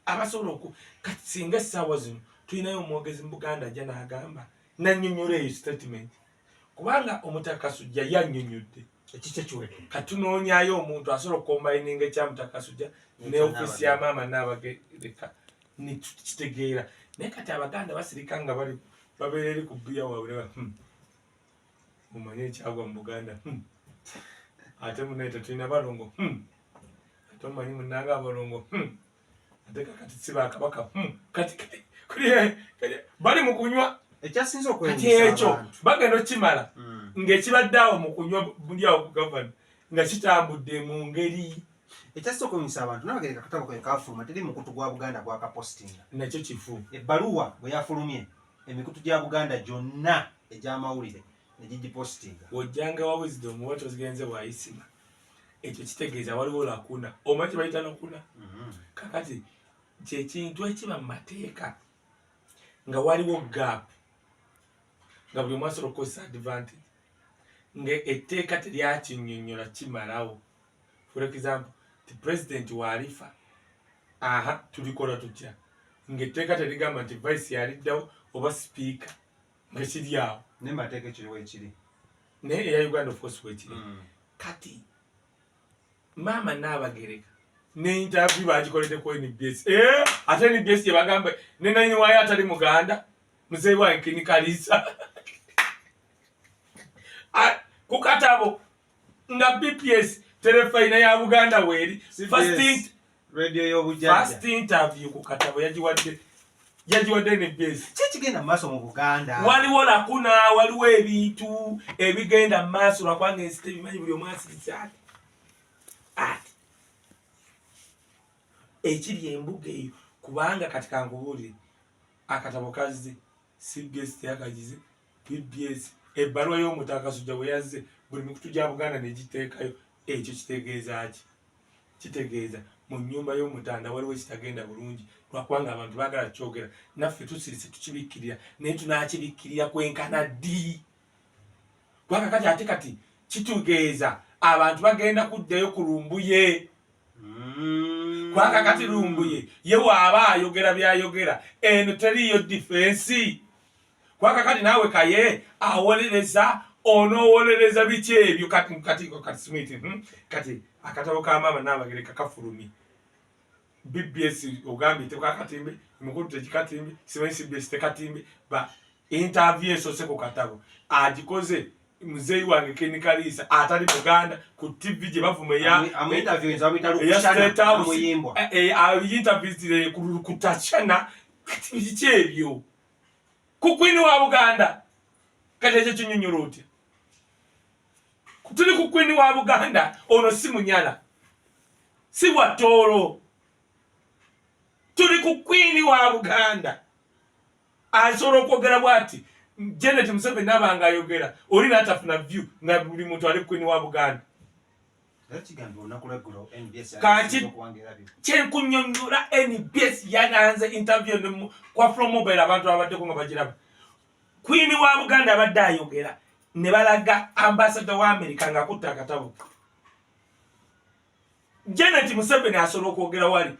abasobola oku kati singa essaawa zino tulinayo omwogezi mu Buganda ajja n'agamba nannyonnyola eyo statement, kubanga Omutaka Kasujja yannyonnyodde. Ekikye kiwedde. Katunoonyayo omuntu asobola okukombayininga ekyamutaka Kasujja ne ofiisi ya maama Naabagereka netukitegeera. Naye kati Abaganda basirika nga bali babeera eri ku bbiya waabwe ne omanye ekyagwa mu Buganda, Ate munaye tetulina balongo, Ate omanyi munanga abalongo, Ate kakati si bakabaka, Kati bali mu kunywa. Ekyasinze Kati okwewuunyisa ekyo abantu. Bagenda okimala ng'ekibadde awo mu kunywa buli awo ku gavana nga kitambudde mu ngeri. Ekyasinze okwewuunyisa abantu, Nabagereka akatabo ke kafuluma, teri mukutu gwa Buganda gwakapositinga. Nakyo kifu. Ebbaluwa bwe yafulumye, emikutu gya Buganda gyonna egy'amawulire ne gigipositinga. Wojjanga wa Wisdom oba tozigenze wayisima, ekyo kitegeeza waliwo lacuna. Omanyi kye bayita lacuna? Kakati kyekintu ekiba mu mateeka nga waliwo gap, nga buli omu asobola okukozesa advantage, nga etteeka teryakinnyonnyola kimalawo. For example, ti president waalifa, aha, tulikola tutya ng'etteeka terigamba nti vice yaliddawo oba speaker, nga kiri awo? Naye mateeka ekiriwo ekiri. Naye eya Uganda of course wekiri. Kati maama Naabagereka ne interview bagikoledde ku NBS. Ate NBS gye bagamba ne nanyini waayo atali muganda, muzeeyi wange Kini Kalisa. Ku katabo nga BPS terefayina ya Buganda weeri. Radio y'obujjajja. First interview ku katabo yagiwadde. Yagiwadde NBS. Ki ekigenda mu maaso mu Buganda? Waliwo lacuna, waliwo ebintu ebigenda mu maaso, lwakubanga ensi tebimanyi, buli omu asirise ati ati ekiri embuga eyo. Kubanga kati kankubuulire, akatabo kazze, CBS teyakagize, BBS ebbaluwa y'Omutaka Sujja bwe yazze, buli mikutu gya Buganda negiteekayo. Ekyo kitegeeza ki? Kitegeeza mu nnyumba y'Omutanda waliwo ekitagenda bulungi, lwakubanga abantu baagala kyogera, naffe tusirise tukibikkirira. Naye tunakibikkirira kwenkana ddi? Kubanga kati ate kati kitegeeza abantu bagenda kuddayo ku Lumbuye. Kubanga kati Lumbuye ye waaba ayogera byayogera, eno teriiyo defence. Kubanga kati naawe kaye awolereza, onoowolereza biki ebyo? Kati kati kati Smith, Kati akatabo ka maama Naabagereka kafulumye, BBS ogambye tekakatimbe, emikulu tekikatimbe, simanyi CBS tekatimbe. Ba interview esose ku katabo agikoze muzeeyi wange Ken Kaliisa atali Muganda ku TV gye bavuma eya eya State House, interview ku Tachana. Kati biki ebyo ku Queen wa Buganda? Kati ekyo kinyonyola otya? Tuli ku Queen wa Buganda, ono si Munyala, si wa Tooro. Tuli ku Queen wa Buganda, asobola okwogera bwati. Janet Museveni nabanga ayogera oli natafuna view, nga buli muntu ali Queen wa Buganda. Kati kyenkunyonyola, NBS yalanze interview kwa From Mobile, abantu abaddeko nga bagiraba. Queen wa Buganda abadde ayogera ne balaga ambassador wa America ng'akutta akatabo. Janet Museveni asobola okwogera wali,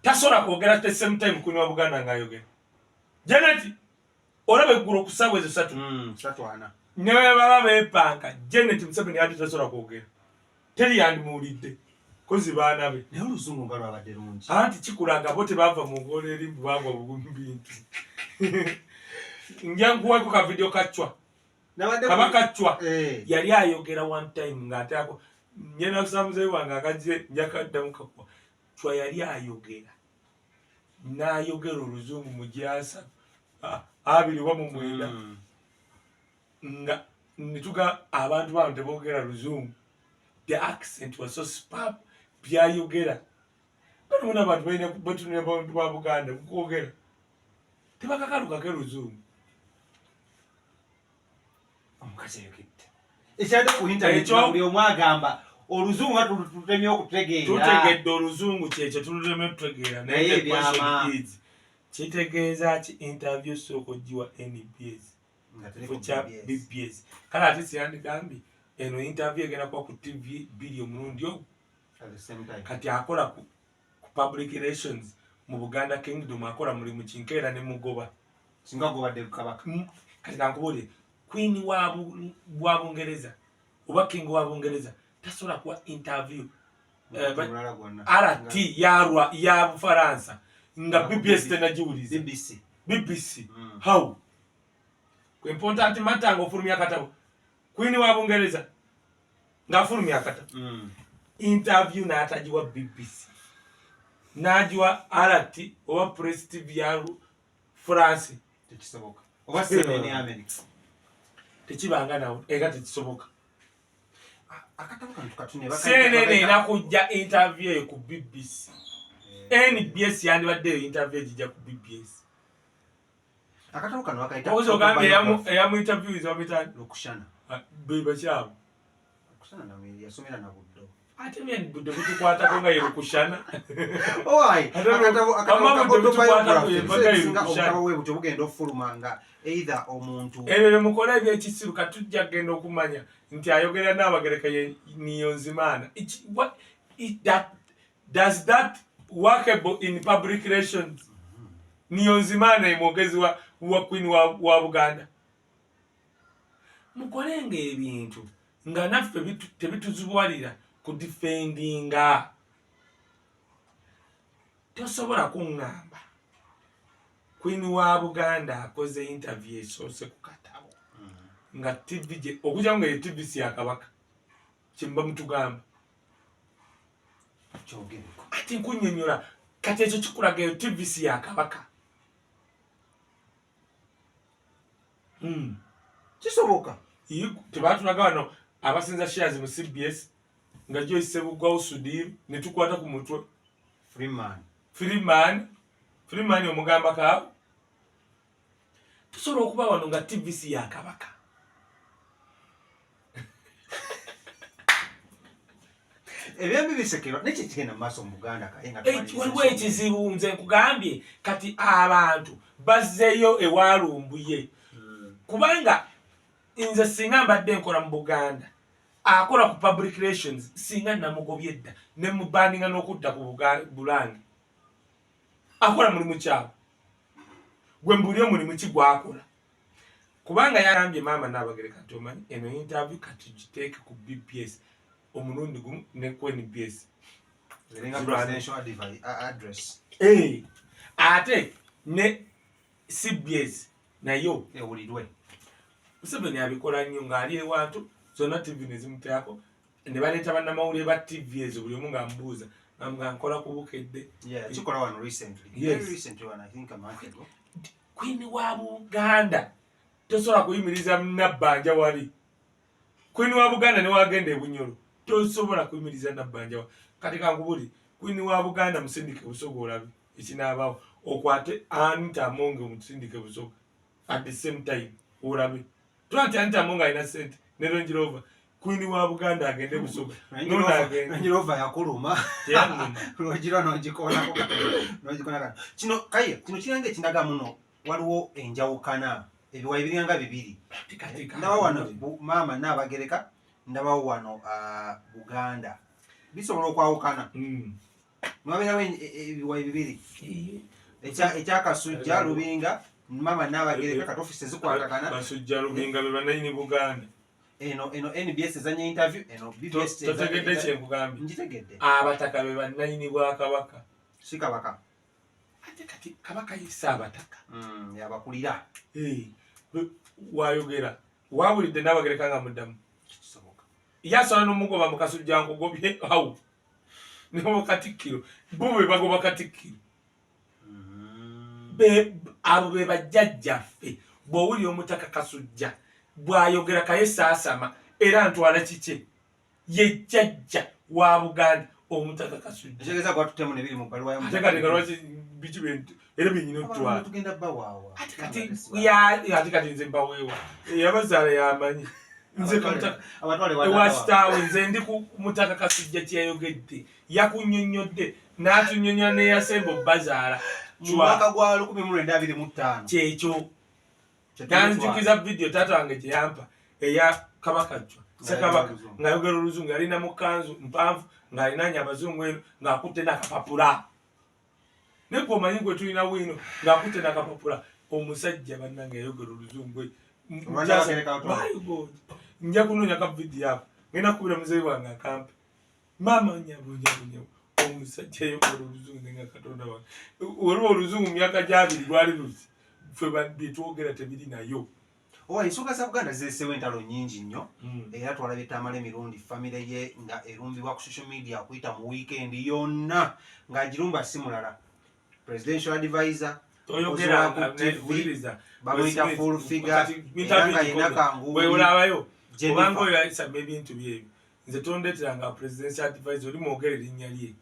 tasobola kwogera the same time Queen wa Buganda ng'ayogera. Janet, olaba eggulo ku ssaawa ezo 3 ne baba beepanka, Janet Museveni yali tasobola kwogera, teri yandimuwulidde kozi baana be. Naye oluzungu nga lwabadde lungi. Anti kikulaga bo tebava mu ngolo eri, bagwa mu bintu. Nja nkuweko ka video kacwa kaba kacwa. Yali ayogera one time ng'ateako nyena kusamuzeyi wange akajje, njakaddamu kakuwa. Cwa yali ayogera n'ayogera oluzungu mu gyasa 29 nga netuga abantu bano tebogera luzungu. The accent was so superb byayogera. Bano abantu balina batunira abantu ba Buganda kwogera tebakakalukako luzungu. Omukazi ayogedde ekyadde ku internet, buli omu agamba oluzungu nga tutemye okutegeera. Tutegedde oluzungu, kyekyo tulutemye tutegeera. Naye ebyama. Kitegeeza ki interview sooka ogiwa NBS kya BBS? Kale ate siyandigambye eno interview egenda kuba ku TV bbiri omulundi ogwo. Kati akola ku public relations mu Buganda Kingdom, akola mulimu kinkeera ne mugoba. Singa gobadde kabaka. Kati kankubuulire, Queen wa Bungereza oba King wa Bungereza tasobola kuwa interview RT yarwa ya Bufaransa nga BBS tenagiwuliza. BBC. BBC. How important matter nga ofulumya akatabo, Queen wa Bungereza ng'afulumya akatabo, interview n'atagiwa BBC, n'agiwa RT oba Press TV ya France? Tekisoboka. Oba CNN ya America. Tekibanga nawo era tekisoboka. Akatabo kano tukatune. CNN erina kujja interview eyo ku BBC. NBS yandibadde eyo interview egijja ku BBS. Akatabo kano bakayita Obuzi ogambye eyamu interview bamuyita Lukushana. Be bakyamu. Lukushana nawe yasomera na Buddo. Ate byandibudde butukwatako nga ye Lukushana. Owai, Ate akatabo akatabo wamma ka budde butukwatako autobiography ye mbaga ye ebisinga Lukushana. obutabo bwe butyo bugenda ofuluma nga either omuntu Ebyo byemukola ebyekisiru. Katujja kugenda okumanya nti ayogera Naabagereka ye Niyonzimaana. Does that workable in public relations? Niyonzimaana ye mwogezi wa Queen wa Buganda. Mukolenga ebintu nga naffe tebituzibuwalira ku defendinga. Tosobola kuŋŋamba Queen wa Buganda akoze interview esoose ku katabo nga TV gye okujja nga ye TV si ya kabaka, kyemuba mutugamba. Kyogereko. Ati nkunnyonnyola, kati ekyo kikulaga eyo TV si ya kabaka. Kisoboka. Tebatulaga wano abasinza shares mu CBS nga Joyce Sebugwawo, Sudir, ne tukwata ku mutwe. Freeman. Freeman, Freeman omugamba kaawo. Tusobola okuba wano nga TVC ya kabaka. Ebyembi bisekerwa, naye kyekigenda mu maaso mu Buganda kaye nga waliwo ekizibu. Nze nkugambye, kati abantu bazzeeyo ewalumbuye, kubanga nze singa mbadde nkola mu Buganda, akola ku public relations singa namugobye dda ne mubandinga n'okudda ku Bulange. Akola mulimu kyabwe, gwe mbuli omulimu ki gwakola? Kubanga yagambye maama Naabagereka nti omanyi eno interview kati giteeke ku BBS omulundi gumu ne ku NBS. Eringa presidential address. Ate ne CBS nayo ewulirwe. Museveni abikola nnyo ng'ali ewantu zonna TV ne zimuteako ne baleeta bannamawulire ba TV ezo, buli omu ng'amubuuza nga nkola ku Bukedde. Yeah, kikola wano recently. Yes. Very recently one, I think a month ago. Queen wa Buganda tosobola kuyimiriza Nabbanja wali. Queen wa Buganda ne wagenda e Bunyoro tosobola kuyimiriza Nabbanja wali. Kati kankubuli, Queen wa Buganda musindike Busoga olabe ekinaabaawo. Okwate Anita Amonge omusindike Busoga at the same time olabe. Tuba nti Anita Amonge alina sente ne Range Rover. Queen wa Buganda agende Busoga, nono agende. Range Rover yakuluma. Teyannuma. Lwogira n'ogikonako n'ogikona kano. Kino kaye, kino kiringa ekindaga muno waliwo enjawukana, ebiwayi biringa bibiri. Kati ndaba wano maama Nnaabagereka, ndabawo wano Buganda, bisobola okwawukana. Niwabeerawo ebiwayi bibiri, ekyakasujja Lubinga, maama Nnaabagereka, kati ofisi ezikwatagana. Basujja Lubinga be bannanyini Buganda. Eno NBS ezanya interview eno, BBS Totegedde kyenkugambye? Ngitegedde. Abataka be bannanyini bwakabaka. Si kabaka. Ate kati kabaka yesse abataka. Yabakulira. Wayogera wawulidde Naabagereka nga muddamu. Kisoboka. Yasobola n'omugoba mu Kasujja, nkugobye awo nebo Katikkiro, bo be bagoba Katikkiro. Abo be bajjajjaffe. Bw'owulira omutaka Kasujja bw'ayogera, kaye saasama era ntwala kikye, ye jjajja wa Buganda, omutaka Kasujja. Ekitegeeza gwatuttemu nebiri mu bbaluwa. Ate kati nga lwaki biki era byenyina otutwala? Tugenda bawaawa. Ate kati ate kati nze mbaweewa, yabazaala yamanyi. Nze kamutaka abatwale ewa kitaawe. Nze ndi ku mutaka Kasujja kyeyayogedde, yakunnyonnyodde n'atunnyonnyola neyasemba obbazaala. Mu mwaka gwa 1925. Kyekyo. Nanjukiza vidiyo taata wange gye yampa eya Kabaka Jwa, Ssekabaka, oluzungu. Ng'ayogera oluzungu, yalina mu kanzu mpanvu ng'alinaanye abazungu eno ng'akutte n'akapapula, naye gwe omanyi gwe tulina bwino ng'akutte n'akapapula. Omusajja bannange yayogera oluzungu. Olwa Nnabagereka. Bayigoja nja kunoonya ka vidiyo ako, ngenda kukubira muzeeyi wange akampe. Maama nyabo nyabo nyabo, omusajja yayogera oluzungu nga Katonda wange. Waliwo oluzungu mu myaka gyabiri lwali luti, ffe byetwogera tebiri nayo. Owa ensonga za Buganda zireseewo entalo nnyingi nnyo. Era twalabye Tamala emirundi famire ye nga erumbibwa ku social media okuyita mu weekend yonna, ng'agirumba si mulala, presidential advisor Toyogera. Ozi wa ku TV, wuliriza. bamuyita Smith, full figure, kati era nga interview yenna gikole. kanguuli. Bwe olabayo Jennifer. obanga oyo ayisama ebintu byebyo, nze tondeeteranga presidential advisor, oli mwogere erinnya lye.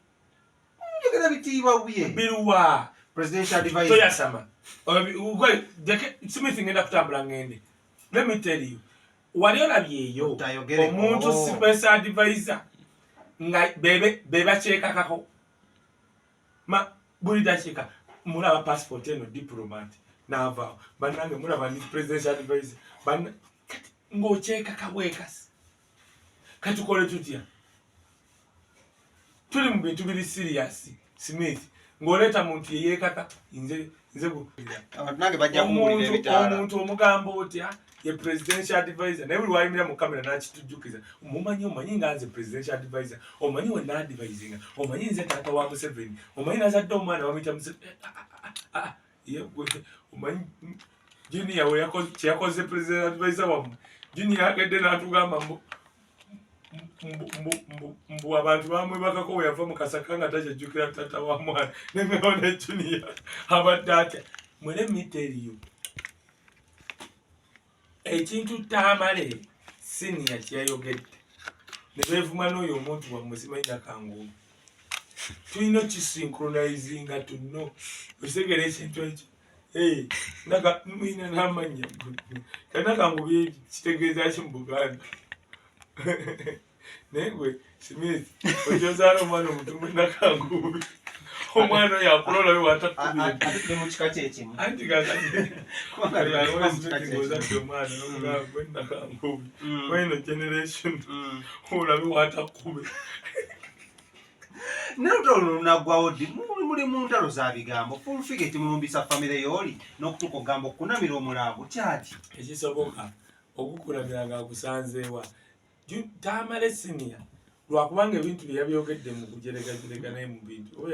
Njogera bitiibwa bye. Biruwa? Presidential advisor. Toyasama. Smith, ngenda kutambula ngende. Let me tell you, wali olabyeyo Tayogere. omuntu Oh. special advisor nga be bakyekakako ma buli dakiika, mulaba passport eno, diplomat naavaawo, bannange mulaba ndi presidential advisor. Kati ng'okyekaka bwekasi, katukole tutya? Tuli mu bintu biri serious, Smith, ng'oleeta muntu yeyeekaka. Nze Abantu nange bajja kumuwulira omuntu ebitaala. Omuntu omugamba otya ye presidential advisor, naye buli wayimirira mu kamera n'akitujjukiza, mumanyi, omanyi nga nze presidential advisor, omanyi we naadvisinga, omanyi nze taata wa Museveni, omanyi nazadde omwana bamuyita Museveni. Ah, ah, ah, ye gwe omanyi Junior we kyeyakoze president advisor wammwe. Junior agedde n'atugamba mbu mbu abantu bamwebakako we yava mu Kasaka nga takyajjukira taata wa mwana. Nengawo ne Junior abadde atya mwere mita eriyo. Ekintu Tamale Senior kyeyayogedde ne beevuma n'oyo omuntu wammwe simanyi Nakanguubi, tulina okisynchronizinga tunno okitegera ekintu ekyo. Mulina n'amannya Nakanguubi kitegeeza ki mu Buganda? Naye gwe Smith ojozaala omwana omutumu Nakanguubi, omwana oyo akula olabe watakubire mu kika kyekimu. Anti kakatiozadde omwana nomugamba gwe Nakanguubi weno generation olabe watakube. Naye olutalo luno lunaggwawo ddi? Muli mu ntalo za bigambo. Full Figure kimulumbisa famire y'oli n'okutuuka okugamba okunamira omulambo kyaki? Ekisoboka okukulamira ng'akusanzeewa Tamale Senior, lwakubanga ebintu bye yabyogedde mu kujeregajerega, naye mu bintu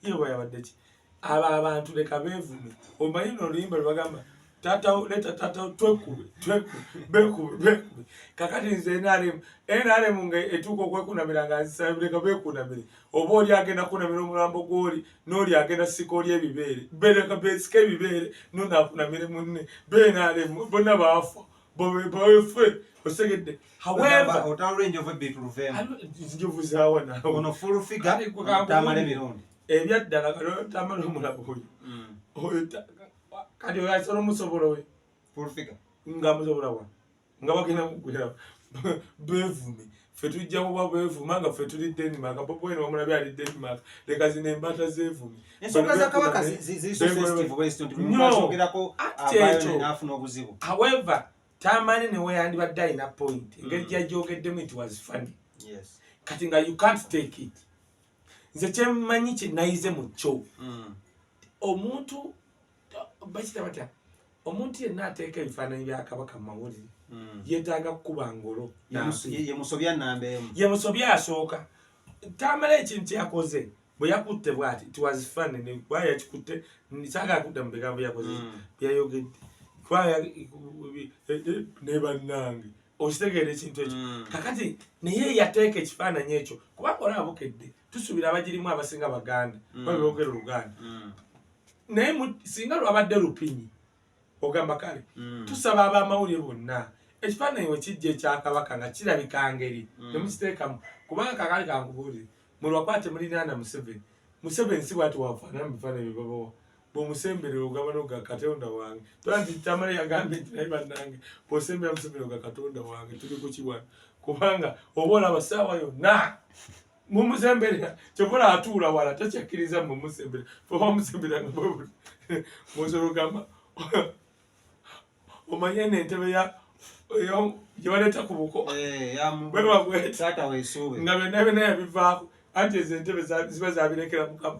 ye oba yabadde ki, abo abantu leka beevume. Omanyi n'oluyimba lwe bagamba taatawo, leeta taatawo, twekube twekube, beekube beekube. Kakati nze NRM, NRM nga etuuka okwekunamira nga nzisaba leka beekunamire. Oba oli agenda kunamira omulambo gw'oli, n'oli agenda sika oli ebibeere, bereka beesike ebibeere, nonaakunamire munne. BNRM bonna baafa bawefe, osegedde? However, olutalo lw'enjovu ebbiri tuluveemu. Njovu zaawa naawe? Ono Full Figure, Tamale Mirundi. Ebyaddala kati Tamale omulaba oyo oyo kati oyo asobola omusobola we. Full Figure. Nga musobola wa nga bagenda kugwera beevume. Ffe tujja kuba beevuma nga ffe tuli Denmark. Bobi Wine wamulabye ali Denmark. Leka zino embata zeevume. Ensonga za Kabaka ziri so sensitive bwezito nti No. bwogerako Ate avaayo ekyo. n'afuna obuzibu. However, Tamale newe yandibadde alina point, engeri gyajogeddemu it was funny. Kati nga you can't take it. Nze kyemmanyi kyenayize mu kyo, omuntu bakita batya, omuntu yenna ateeka ebifaananyi bya Kabaka mu mawulire yeetaaga kukuba ngolo. Ye musobya namba emu. Ye musobya asooka. Tamala ekintu kyeyakoze bwe yakutte bwati, it was funny kuba yakikutte. Saagala kudda mu bigambo byakoze byayogedde kuba ne bannange okitegeera ekintu ekyo. Kakati naye yateeka ekifaananyi ekyo kubanga olaba Bukedde tusuubira abagirimu abasinga Baganda kuba boogera Oluganda. Naye singa lwabadde lupinyi ogamba kale. Tusaba abamawulire bonna, ekifaananyi we kijja ekyakabaka nga kirabika ngeri temukiteekamu, kubanga kakali kankubuulire, mulwakuba temulinaana Museveni. Museveni si bwati wafaanana mu bifaananyi bye babawa. Bw'omusemberera ogamba noga Katonda wange. Tola nti Tamale yagambye nti naye bannange, bw'osembera Museveni oga Katonda wange, tuli ku kiwano, kubanga oba olaba ssaawa yonna mumusemberera. Kyova olaba atuula wala, takyakkiriza mumusemberera. Oba musemberera nga bwe musobola ogamba omanye eno entebe ya gye baleeta ku buko. Eh, bwe babweta taata weesuube nga byonna byonna yabivaako, anti ezo entebe ziba zabirekera Mukama.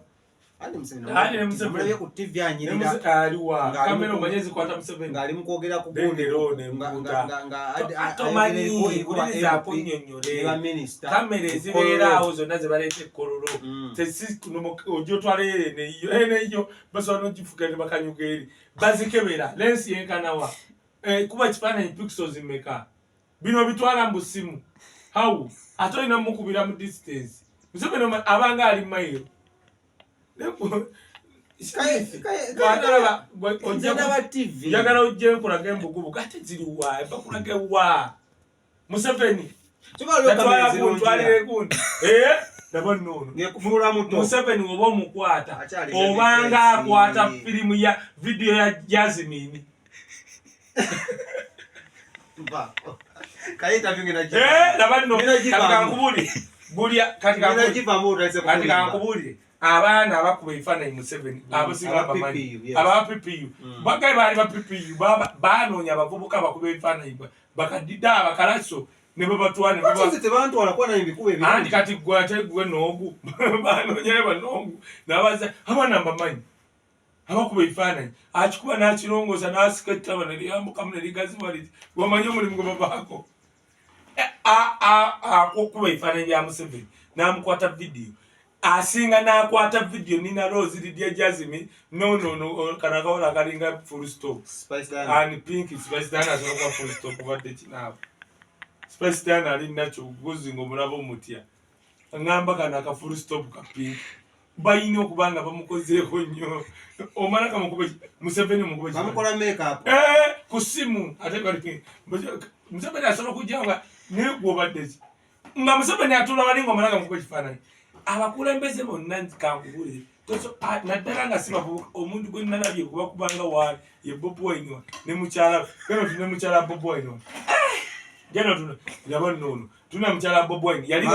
Andi Museveni. Andi ne Museveni. Mulabye ku TV anyirira. Aliwa Ng'ali kamera omanye zikwata Museveni. Ng'ali mu kwogera ku Lengera ono nga- empuuta. nga Tomanyi ayogera wulirizaako MP nnyonnyole. ne baminisita. Kamera ezibeeraawo zonna ze baleeta ekkololo ojja otwala eneyo eneyo basobola nogifuga ne bakanyuga eri bazikebera lensi yenkanawa. Eh, kuba ekifaananyi pixels mmeka, bino bitwala mu busimu how, ate olina mukubira mu distance. Museveni abanga ali mayiro. Bw'atalaba, Nze ndaba TV. Njagala ojje nkulaga embugubugu ate ziriwa, bakulaga wa Museveni. Kyokka waliwo kamera natwala ezirungi. guntwalire gundi. Eh, ndaba nno ono Ng'ekufuula muto. Museveni oba omukwata Akyali obanga baby akwata face. firimu ya vidiyo ya Jasmine. Nvaako. Kaye interview ngenda Eh, laba nno Ngenda kati givaamu. kankubulire bulya kati Ngenda kankubulire givaamu otandise kati kukulimba. Kankubulire, abaana abakuba ebifaananyi Museveni abasinga Aba bamanyi. PPU, yes. Aba PPU bagaye baali ba PPU banoonya abavubuka abakuba ebifaananyi bakadida abakalaso ne babatwala ne Lwaki nze tebantwala kuba naye mbikuba anti ebirungi? Kati gwe ate gwe noogu banoonyayo banoogu nabaza abaana mbamanyi abakuba ebifaananyi akikuba n'akirongoosa n'asika ettaba ne liyambukamu ne ligaziwa liti wamanyi omulimu gwe babaako akuba ebifaananyi bya Museveni n'amukwata vidiyo asinga n'akwata vidiyo Nina Rose, Lydia Jazmine, no no no, kano akawala akalinga Full Stop. Spice Diana. And Pink Spice Diana asobola kuba Full Stop kubadde kinaabo. Spice Diana ali nakyo guzi ng'omulaba omutya ŋŋamba kano aka Full Stop ka pink balina okuba nga bamukozeeko nnyo omala kamukube Museveni mukube. Bamukola makeup. Eh, Ku simu ate Museveni asobola okujja nga naye gwobadde ki, nga Museveni atuula wali nga omala nga mukuba ekifaananyi. Abakulembeze bonna, kankubulire, naddala nga si bavubuka, omuntu gwe nalabye kuba kubanga waali ye Bobi Wine ne mukyala. Geno tune mukyala Bobi Wine ono, geno tune, laba nno ono, tuna mukyala Bobi Wine yali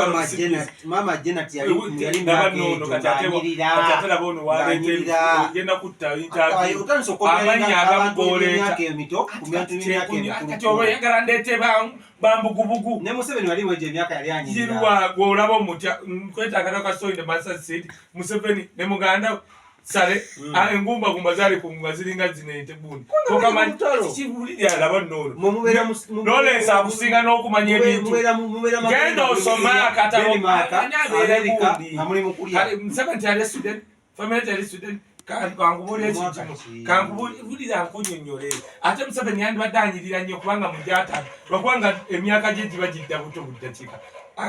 Mama Janet yali laba nno ono. Kati ate laba ono waleeta, genda kutta interview, amannya agamu goleeta. Emito ku myaka emikulu. Kati oba oyagala ndeete bambugubugu. Ne Museveni wali wejo emyaka yali anyirira. Zirwa gwolaba omutya nkwetaaga ka Sowing the Mustard Seed. Museveni ne muganda Sale engumbagumba zaali ku nga ziringa zino ente gundi. Tokamanyi kiwulira, laba nno ono. Mwe mubeera Lawrence akusinga n'okumanya ebintu. Mubeera Genda osome akatabo. Denmark, Ani abeera America, gundi? nga muli mu kulya. Kale Museveni teyali student, family teyali student. Kankubuulire Mwaka ekintu ki? Kankubuulira, nkunnyonnyole. Ate Museveni yandibadde anyirira nnyo kubanga mu gy'ataano, lwakubanga emyaka gye giba gidda buto buddakiika.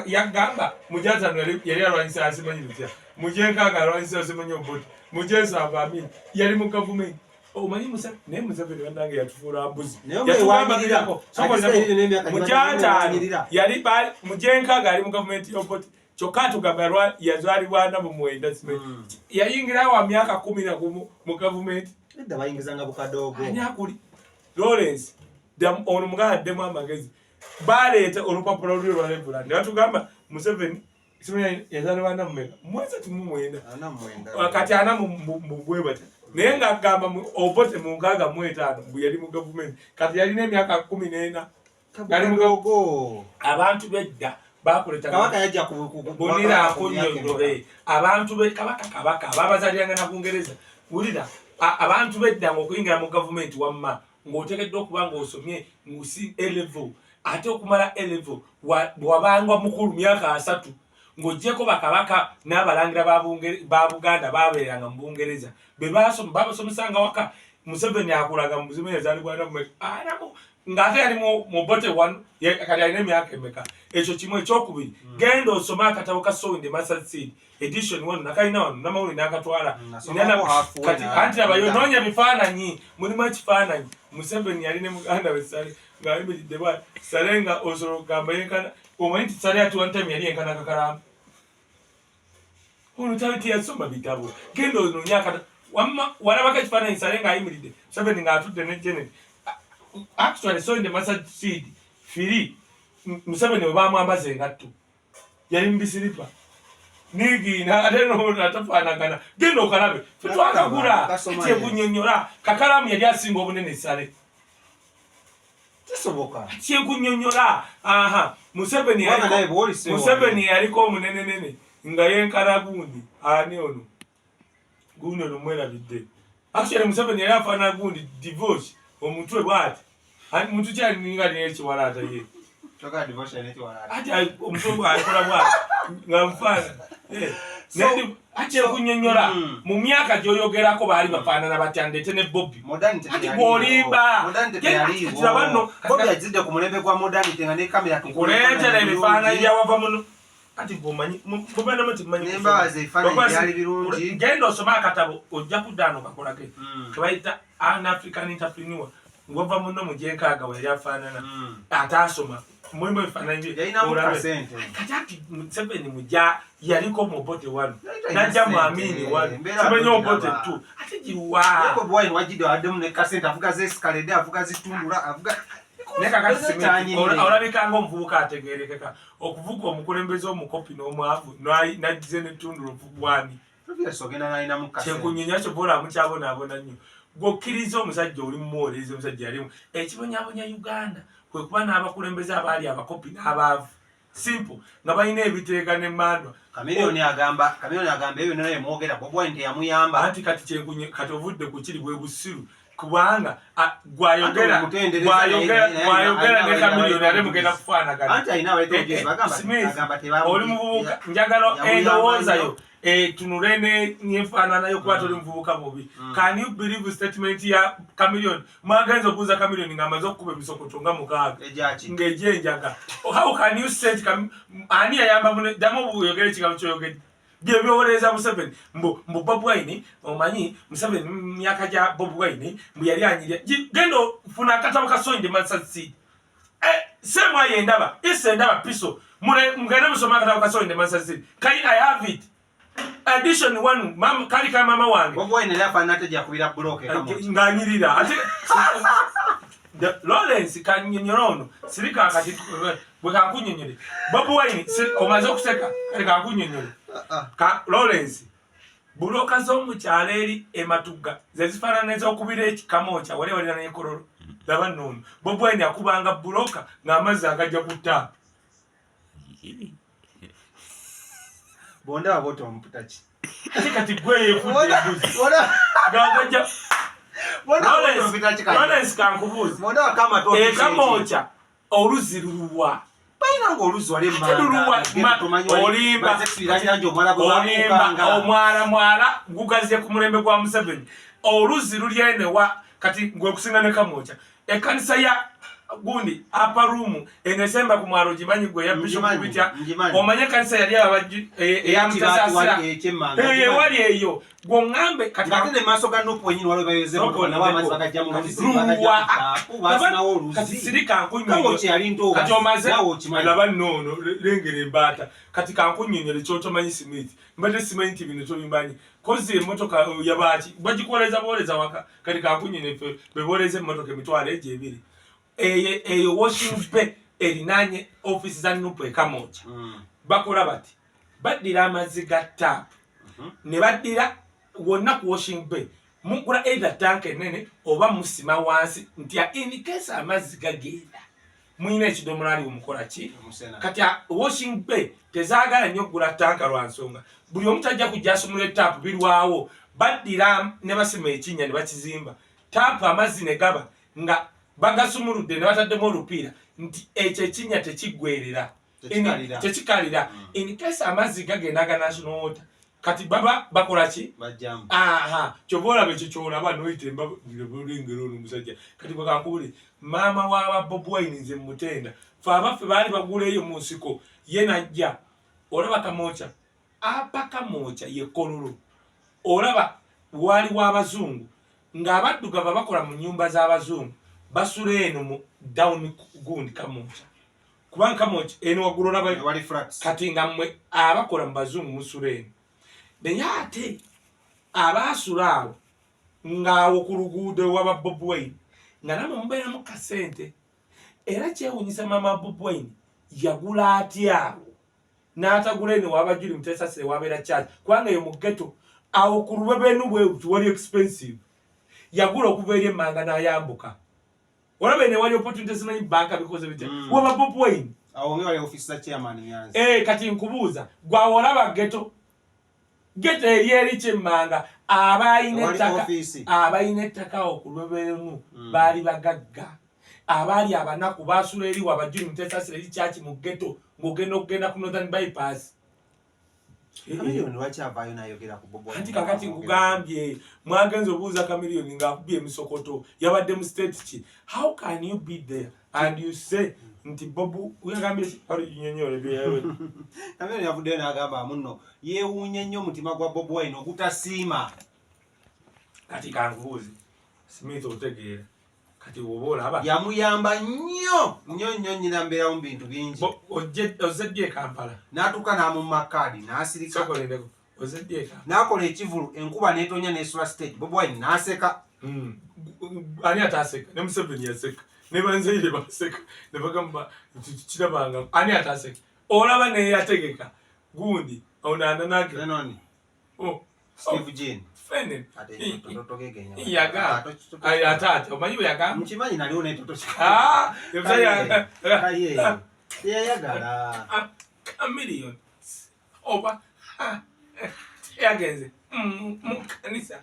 Yagamba mu gy'ataano yali alwanyisa asimanyi lutya, mu gy'enkaaga alwanyisa asimanyi Obote, mu gy'ensanvu Amin yali mu gavumenti. Omanyi naye Museveni bannange yatufuula mbuzi. Naye omwewanyirira. Yatugamba Ate sente n'emyaka mu giba gy'ataano mwewanyirira. yali mu gy'enkaaga ali mu gavumenti y'Obote, kyokka atugamba yazaalibwa 49, simanyi yayingirawo wa myaka 11 mu gavumenti. Edda bayingizanga bukadoogo. Ani akuli Lawrence, ono muganda addemu amagezi. Baleeta olupapula luli olwa Reverend ne batugamba Museveni simanyi yazaalibwa 49 mwezi 39. 49. Kati ana mu bwe batya, naye ng'agamba Obote mu 65 mbu yali mu gavumenti. Kati yalina emyaka 14 yali mu Bukadoogo. Abantu bedda bakuleta. Kabaka yajja Bunira ku myaka emeka? nkunyonyole, abantu be kabaka babazaliranga na Bungereza. Wulira, abantu bedda nga okuyingira mu gavumenti wamma ng'oteekeddwa okuba ng'osomye ngusi A level, ate okumala A level wabanga mukulu myaka 30. Ng'oggyeko bakabaka n'abalangira ba Buganda babeeranga mu Bungereza, be babasomesanga waka. Museveni akulaga mu buzimu yazaalibwa anamu ng'ate yali mu Obote wano, kati alina emyaka emeka? Ekyo kimu. Ekyokubiri, genda osome akatabo ka Sowing the Mustard Seed edition wano, nakalina wano namawuli nakatwala. Nasomako halfway. Kati anti abayo noonya ebifaananyi, mulimu ekifaananyi Museveni yali ne muganda we Sale ng'ayimiridde bwati. Sale nga osobola okugamba yenkana, omanyi nti Sale at one time yali yenkana Kakalamu. Ono tali teyasoma bitabo. Genda onoonya akata wamma walabako ekifaananyi Sale ng'ayimiridde, Museveni ng'atudde ne Janet. Actually, Sowing the Mustard Seed firi Museveni we bamwambaza engatto yali mubisiripa nigiina, ate atafaanagana. Genda okalabe, fe twakagula. Kasoma. Kyekunyonyola, Kakalamu yali asinga obunene Sale. Kisoboka. Kyekunyonyola, aha, Museveni Kubanga naye bw'oli Museveni yaliko omunenenene nga yenkana gundi, ani ono, gundi ono mwerabidde. Actually Museveni yali afaanana gundi Divorce omutwe bwati. Muntu kyalinga alina ekiwalaata ye. Kyokka Devotion ekiwalaata. Ati omutwe gwe alikola bwati nga nfaana. Akyekunyonyola, mu myaka gy'oyogerako baali bafaanana batya? Ndeete ne Bobi. Modernity Ati teyaliiwo. bw'olimba. Modernity Kati teyaliiwo. laba nno, Bobi azidde ku mulembe gwa modernity nga ne kamera nkuleetera ebifaananyi byawava muno. Ati gwomanyi mubeeramu timumanyi. N'embabazi ebifaananyi byali birungi. Genda osome akatabo, ojja kuddaano kakolake kebayita An African Entrepreneur, ng'ova muno mu gyenkaaga we yali afaanana. Ate asoma, mulimu ebifaananyi bye, Yalinamu olabe. kasente. Kati ati Museveni mujja yaliko mu Obote wano, Yali talina najja mu ssente. Amini wano, Embeera simanyi agiraba. Obote tu ate giruwa. Naye Bobi Wine wajjidde abaddemu ne kasente, avuga z'Escalade, avuga zitundula, avuga Naye kakati Smith, Tanyirire. olabika ng'omuvubuka ategerekeka okuvuga omukulembeze omukopi n'omwavu n'ajjize n'ettundulo bwani. Obviously ogenda n'alinamu kasente. Kyenkunyonya kyobola mukyabonaabona nnyo gwokkiriza omusajja oli mumuwolereza omusajja yalimu ekibonyabonya Uganda kwe kuba n'abakulembeze abaali abakopi n'abaavu simple nga balina ebiteeka n'emmandwa. Chameleone agamba ebyo byonna byemwogera Bobi Wine teyamuyamba. Anti kati kyenkunye kati ovudde ku kiri bwe busiru kubanga gwayogera Anti omutendereza gwayogera gwayogera naye ne Chameleone ate alina mugenda kufaanagana. Anti alina abaleta obujulizi, bagamba Smith, agamba oli muvubuka, njagala yamuyamba endowooza nnyo. yo etunule n'enfaanana yo kuba toli muvubuka mubi. Can you believe statement ya Chameleone? Mwagenza okubuuza Chameleone ng'amaze okukuba emisokoto nga mukaaga Egyaki? Ng'egyenjaga. How can you say ani yayamba mune? Ddamu oyogere ekigambo kyoyogedde. Byebyowolereza Museveni mbu mbu Bobi Wine, omanyi Museveni mu myaka gya Bobi Wine mbu yali anyirya. Genda ofuna akatabo ka Sowing the Mustard Seed. Semwayo endaba isa endaba piso mugende musome akatabo ka Sowing the Mustard Seed. Kai, I have it edition 1, mama, kali ka mama wange. Bobi Wine yali afaanana ate gyakubira bulooka ekamoki. Ng'anyirira ate Lawrence kanyonyola ono sirika kati bwe kankunyonyole Bobi Wine omaze okuseka kati kankunyonyole ka Lawrence buloka z'omukyalo eri ematugga ze zifaanana ez'okubira ekikamokya wali walira n'ekololo. Laba nno ono Bobi Wine akubanga buloka ng'amazzi agajja ku taapu. Bondaba bwoti omuputa ki? Ate kati gwe yeefudde embuzi ng'agajja. Bondaba bwoti ompita ki kati? Lawrence kankubuuze. Bondaba kama tompita eki? Ekamokya oluzzi luluwa? Balina ng'oluzzi wali Ate luluwa? Olimba. Olimba, omwala mwala gugaziye ku mulembe gwa Museveni. Oluzzi luli enewa kati gwe kusinga ne Kamwokya. Ekkanisa ya gundi upper room eno esemba ku mwalo gimanyi gwe ya Bishop Ngimanyi, Bitya. ngimanyi. Omanye ekkanisa yali eya Mutesaasira. Ekyemmanga. Eyo ewali eyo gwoŋŋambe kati. Ng'ate ne maaso ga Nupu wenyini waliwo bayoze Soko, nabo amazzi ndeko. bagajja mu Kati luzzi, luwa. bagajja ku taapu, basinawo oluzzi. Kati sirika nkunnyonnyole. Kamwokya yali nto Kati omaze naawe okimanyi. Laba nno ono lengera embaata. Kati kankunnyonnyole kyotomanyi Smith. Mbadde simanyi nti bino tobimanyi. Kozi emmotoka yabaaki bagikwoleza bwoleza waka. Kati kankunnyonnyole ffe be booleza emmotoka emitwalo egyo ebiri. Eyo washing bay erinaanye ofiisi za Nupu e Kamwokya. Bakola bati, baddira amazzi ga taapu ne baddira wonna ku washing bay, mugula either tanka ennene oba musima wansi nti in case amazzi gagenda mulina ekidomola ali omukola ki. Omusena. Kati washing bay tezaagala nnyo okugula tanka lwa nsonga buli omu tajja kujja asumula etaapu birwawo. Baddira ne basima ekinnya ne bakizimba taapu, amazzi ne gaba nga bagasumuludde ne bataddemu olupiira nti ekyo ekinnya tekiggwerera. Tekikalira. Tekikalira. In case amazzi gagenda aga National Water, kati baba bakola ki? Bajjamu. Aha, kyova olaba ekyo kyolaba noyita embalengero ono omusajja. Kati bwe kankubule maama w'aba Bobi Wine nze mutenda. Fe abaffe baali bagula eyo mu nsiko, ye najja olaba Kamwokya apa Kamwokya ye Kololo, olaba waali w'abazungu ng'abaddugavu abakola mu nnyumba z'abazungu basula eno mu down gundi Kamwokya, kubanga Kamwokya eno waggulu olaba Wali flats. Kati nga mmwe abakola mu bazungu musula eno, naye ate abaasula awo ng'awo ku luguudo ewaba Bobi Wine nga namwe mubeeramu kasente. Era kyewunyisa maama Bobi Wine yagula atya awo n'atagula eno wabajuli Mutesasire wabeera church, kubanga eyo mu ghetto awo ku lubebenu bwe wali expensive. Yagula okuva eri emmanga n'ayambuka, olaba eno ewali opportunity, simanyi banka bikoze bitya. Waba Bobi Wine. Awo nga wali office za chairman Nyanzi. Kati nkubuuza gwawe olaba ghetto, ghetto eri eri kyemmanga abalina Ewali ettaka office. Abalina ettaka awo ku lweberemu baali bagagga. Abaali abanaku basula eri wabajuli Mutesasira eri kyaki mu ghetto ng'ogenda okugenda ku Northern Bypass. Chameleone lwaki avaayo n'ayogera ku Bobi Wine? Anti kakati nkugambye mwagenza obuuza Chameleone ng'akubye emisokoto yabadde mu state ki? How can you be there and you say nti Bobu yagambye ki? Nyonyole byeyawe. Chameleone yavuddeyo n'agamba munno yeewuunya nnyo omutima gwa Bobi Wine ogutasiima. Kati kankubuuze Smith, otegeera kati woba olaba Yamuyamba nnyo nnyo nnyo nnyina mbeerawo mu bintu bingi. Ozedde e Kampala. N'atuuka n'amumma kaadi n'asirika. Sokolendeko ozedde e Kampala. N'akola ekivulu, enkuba n'etonya n'esula stage, Bobi Wine n'aseka. Ani ataseka? Ne Museveni yaseka, ne banzaire baseka ne bagamba nti kirabanga ani ataseka? Olaba neyategeka gundi ono ananage. Lenoni. Oh, Steve Jean. Fene. Ate totogegenya. Yagamba ate ate omanyi bwe yagamba. Nkimanyi naliwo netoto. Ah, omusajja- Kaye teyayagala. Chameleone oba yagenze mu kanisa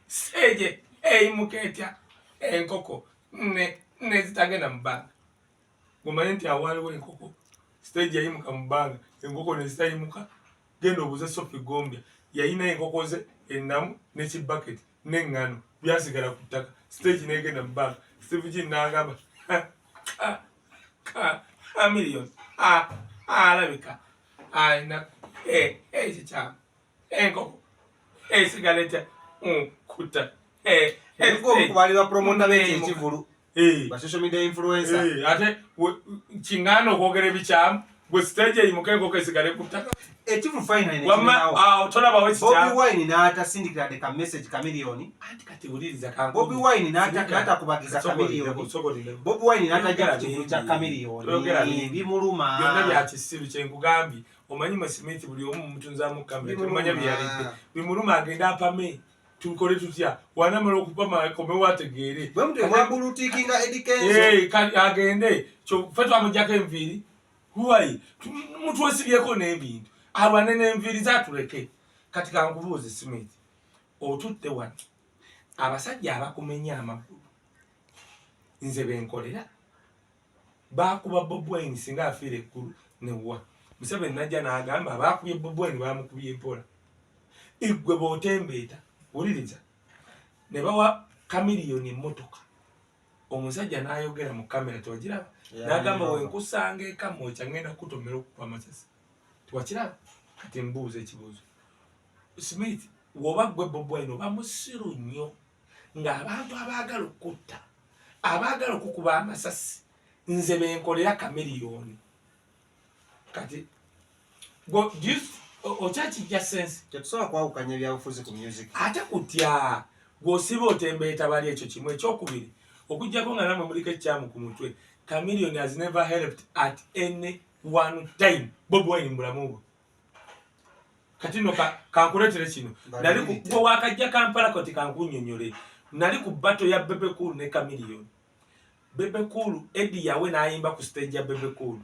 stage eyimuka etya enkoko ne nezitagenda mu bbanga? Ngomanye nti awo waliwo enkoko, stage yayimuka mu bbanga, enkoko nezitayimuka. Genda obuuze Sophie Gombya, yayina enkoko ze ennamu nekibaketi n'eŋŋano byasigala ku ttaka, stage negenda mu bbanga. Steve Jean n'agamba Chameleone alabika alina Ekikyamu enkoko esigala etya kutta? Omukubaali ba promoter b'ekyo ekivulu, ba social media influencer. Ate kiŋŋaana okwogera ebikyamu, gwe stage eyimuka, enkoko esigale ku ttaka. Ekivulu finally Wamma nekiberawo. Awo tolabawo Bobi ekikyamu. Wine n'atasindikira de ka message Chameleone. Anti kati wuliriza. Bobi Wine n'atakubagiza Chameleone. Bobi Wine n'atajja ku kivulu kya Chameleone. Toyogera bingi. Bimuluma. Byonna bya kisiru. Kyenkugambye, omanyi mwe Smith, buli omu mutunzaamu kamera. Bimuluma. Temumanya byeyalidde. Bimuluma, agende apame. Tukole tutya? Wanamala okupama akomewo ategeere. Bwe mutyo mwabulutikinga Eddy Kenzo. Eh, kati agende. Ffe twamugjako enviiri. Why mutwesibyeko n'ebintu? Alwane n'enviiri zatuleke. Kati kankubuuze, Smith, otudde wano, abasajja abakumenya amagulu nze benkolera bakuba Bobi Wine, singa afiira eggulu newa Museveni najja n'agamba abakubye Bobi Wine bamukubye mpola. Igwe bw'otembeeta, wuliriza, ne bawa Chameleone emmotoka, omusajja n'ayogera mu kamera, tewagiraba? N'agamba, "Wenkusanga eka mwokya, ngenda kukutomera okukuba amasasi." Tewakiraba? Kati mbuuza ekibuuzo, Smith, woba gwe Bobi Wine, oba musiru nnyo ng'abantu abaagala okutta, abaagala okukuba amasasi, nze benkolera Chameleone. Kati okyakijja sense? Tetusobola kwawukanya ebyabufuzi ku music. Ate kutya gw'osiba otembeeta bali? Ekyo kimu. Ekyokubiri, okugjako nga namwe muliko ekyamu ku mutwe, Chameleone has never helped at any one time Bobi Wine mu bulamu bwe. Kati no kankuleetere kino. Nali gwe wakajja Kampala, kati kankunnyonnyole. Nali ku battle ya Bebe Cool ne Chameleone. Bebe Cool, Eddy Yawe n'ayimba ku stage ya Bebe Cool,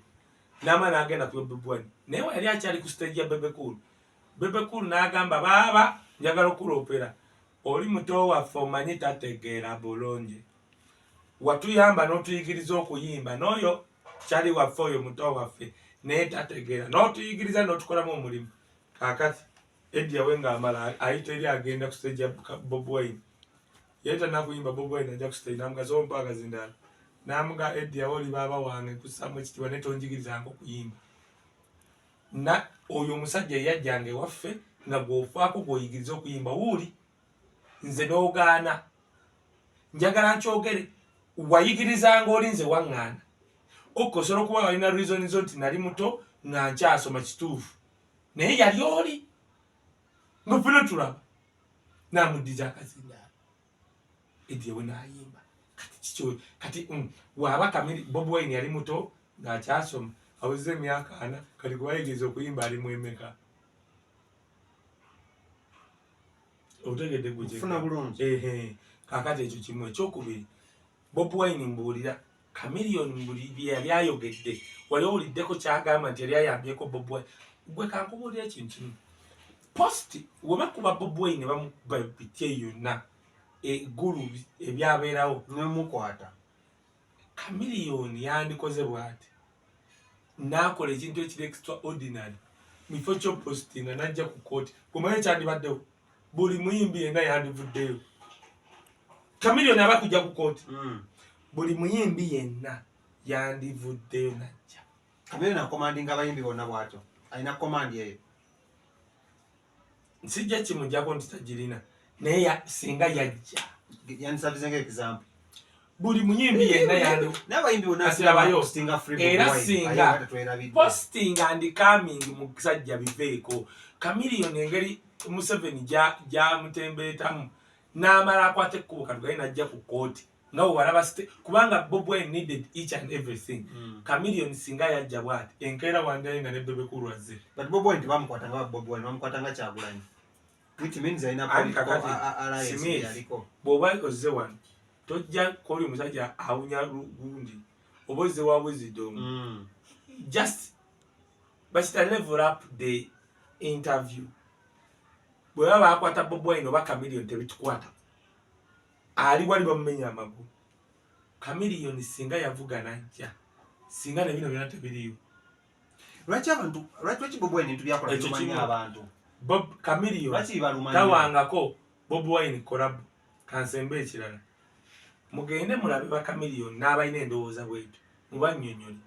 n'amala n'agenda ku Bobi Wine. Naye we yali akyali ku stage ya Bebe Cool, Bebe Cool n'agamba, "Baaba, njagala okuloopera oli muto waffe, omanyi tategeera bulungi, watuyamba n'otuyigiriza okuyimba, n'oyo kyali waffe, oyo muto waffe naye tategeera, n'otuyigiriza n'otukolamu omulimu." Kaakati Eddy Yawe ng'amala ayita eri agenda ku stage ya Bobi Wine. Yali tanakuyimba, Bobi Wine ajja ku stage, namugaza ompa akazindaalo, namuga, "Eddy Yawe, oli baaba wange, nkussaamu ekitiibwa, naye tonjigirizanga okuyimba." Na oyo omusajja eyajjanga ewaffe nga gw'ofaako, gw'oyigiriza okuyimba, wuuli nze n'ogaana. Njagala nkyogere, wayigirizanga oli, nze waŋŋaana. Okkosobola okuba walina reason zo nti nali muto nga nkyasoma, kituufu, naye yali oli nga ffena tulaba namuddiza akazindaalo, Eddy Yawe n'ayimba. Kati kikyo kati waaba kamiri Bobi Wine yali muto ng'akyasoma, aweze emyaka 40, kati gwe okuyimba ali mwemeka? Otegedde gwe? Nfuna bulungi. Ehe, kakati ekyo kimu. Ekyokubiri, Bobi Wine, mbuulira, Chameleone buli bye yali ayogedde, wali owuliddeko kyagamba nti yali ayambyeko Bobi Wine? Gwe kankubuulira ekintu kimu. Post we bakuba Bobi Wine ne bamukuba biti eyo yonna eggulu ebyabeerawo, nemukwata, Chameleone yandikoze bw'ati, n'akola ekintu ekiri extraordinary. Mu kifo ky'opostinga, n'ajja ku kooti. Gwemanyi ekyandibaddewo? Buli muyimbi yenna yandivuddeyo. Chameleone aba kujja ku kooti, buli muyimbi yenna yandivuddeyo najja. Chameleone akomandinga abayimbi bonna bw'atyo, alina command eyo. Nsijja kimujjako nti tagirina, naye singa yajja, yandisabize nga example. Buli muyimbi yenna yandi Naye abayimbi bonna Asirabayo. postinga free Bobi Era Wine. singa Aye, tetwerabidde. posting and coming, musajja biveeko. Chameleone, engeri Museveni gyamutembeetamu n'amala akwata ekkubo, katugaye najja ku kooti nga bwe walaba kubanga Bobi Wine needed each and everything. Chameleone singa yajja bw'ati, enkeera wandaye nga ne Bebe Cool azze. But Bobi Wine tebamukwata nga Bobi Wine, bamukwata nga Kyagulanyi, which means alina Anti political kakati, alliance Smith, yaliko. Bw'oba ozze wano, tojja koli omusajja awunya gundi, oba ozze wa wisdom. Just bakita level up the interview. Bwe baba bakwata Bobi Wine oba Chameleone, tebitukwata. Ali wali bamumenya amagulu. Chameleone singa yavuga najja, singa ne bino byonna tebiriyo. Lwaki abantu, lwaki Bobi Wine ebintu byakola Ekyo biruma nnyo kimu. abantu? Bob Chameleone Lwaki bibaluma nnyo? tawangako Bobi Wine collabo. Kansembe ekirala, mugende mulabe ba Chameleone n'abalina endowooza bwetyo, mubannyonnyole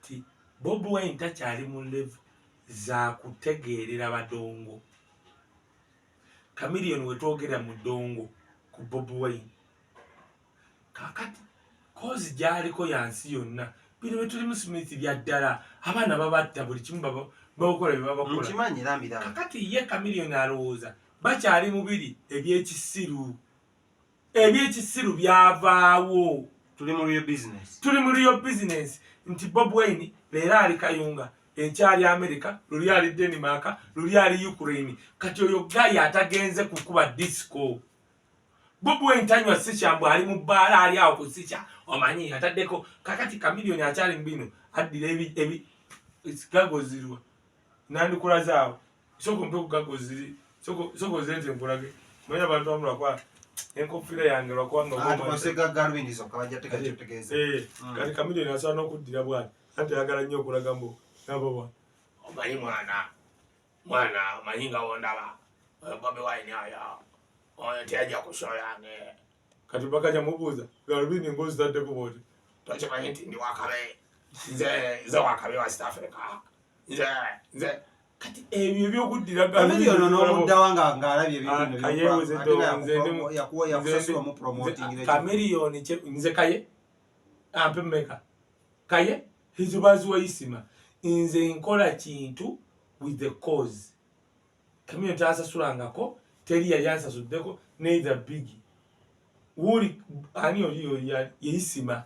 ti Bobi Wine takyali mu level. Za kutegeerera badongo. Chameleone wetwogera mu ddongo ku Bobi Wine, kakati cause gyaliko yansi yonna. Bino byetulimu, Smith, bya ddala. Abaana babatta, buli kimu babakola bye babakola. Nkimanyi era mbiraba. Kakati ye Chameleone alowooza bakyali mubiri ebyekisiru. Ebyekisiru byavaawo. Tuli mu real business. Tuli mu real business, nti Bobi Wine leero ali Kayunga, enkyali America, luli ali Denmark, luli ali Ukraine. Kati oyo guy atagenze kukuba disco. Bobi Wine tanywa sikyambwe, ali mu bbaala, ali awo ku sikya, omanyi ataddeko. Kakati Chameleone akyali mu bino, addira ebi gagozirwa nandikulaze awo. Sooka ompe ku gagoziri, sooka ozireete nkulage. Manyi abantu abamu lwakuba enkofiira yange, lwakubanga Ah, tukozese galubindi zokka, bajja kyotegeeza. Eh, kati Chameleone asobola n'okuddira bwati, anti ayagala nnyo okulaga mbu nabo bwa omanyi mwana mwana, omanyi nga wondaba oyo Bobi Wine, oyo oyo teyajja ku show yange. Kati bakaja mubuuza, galubindi ng'ozitaddeko bwoti, tokimanyi nti ndi wakabe? Nze wakabe wa East Africa, nze kati ebyo ebyokuddira. Chameleone n'omuddawa nga ng'alabye ebintu Ah, bino. Kayeeweze. Ate nga nze yakusasula mu promoting. Chameleone nze kaye ampe mmeka? Kaye ezo baziwa Isima. Nze nkola kintu with the cause. Chameleone tansasulangako, teri yali ansasuddeko, neither Big wuli ani oli oli yeisima.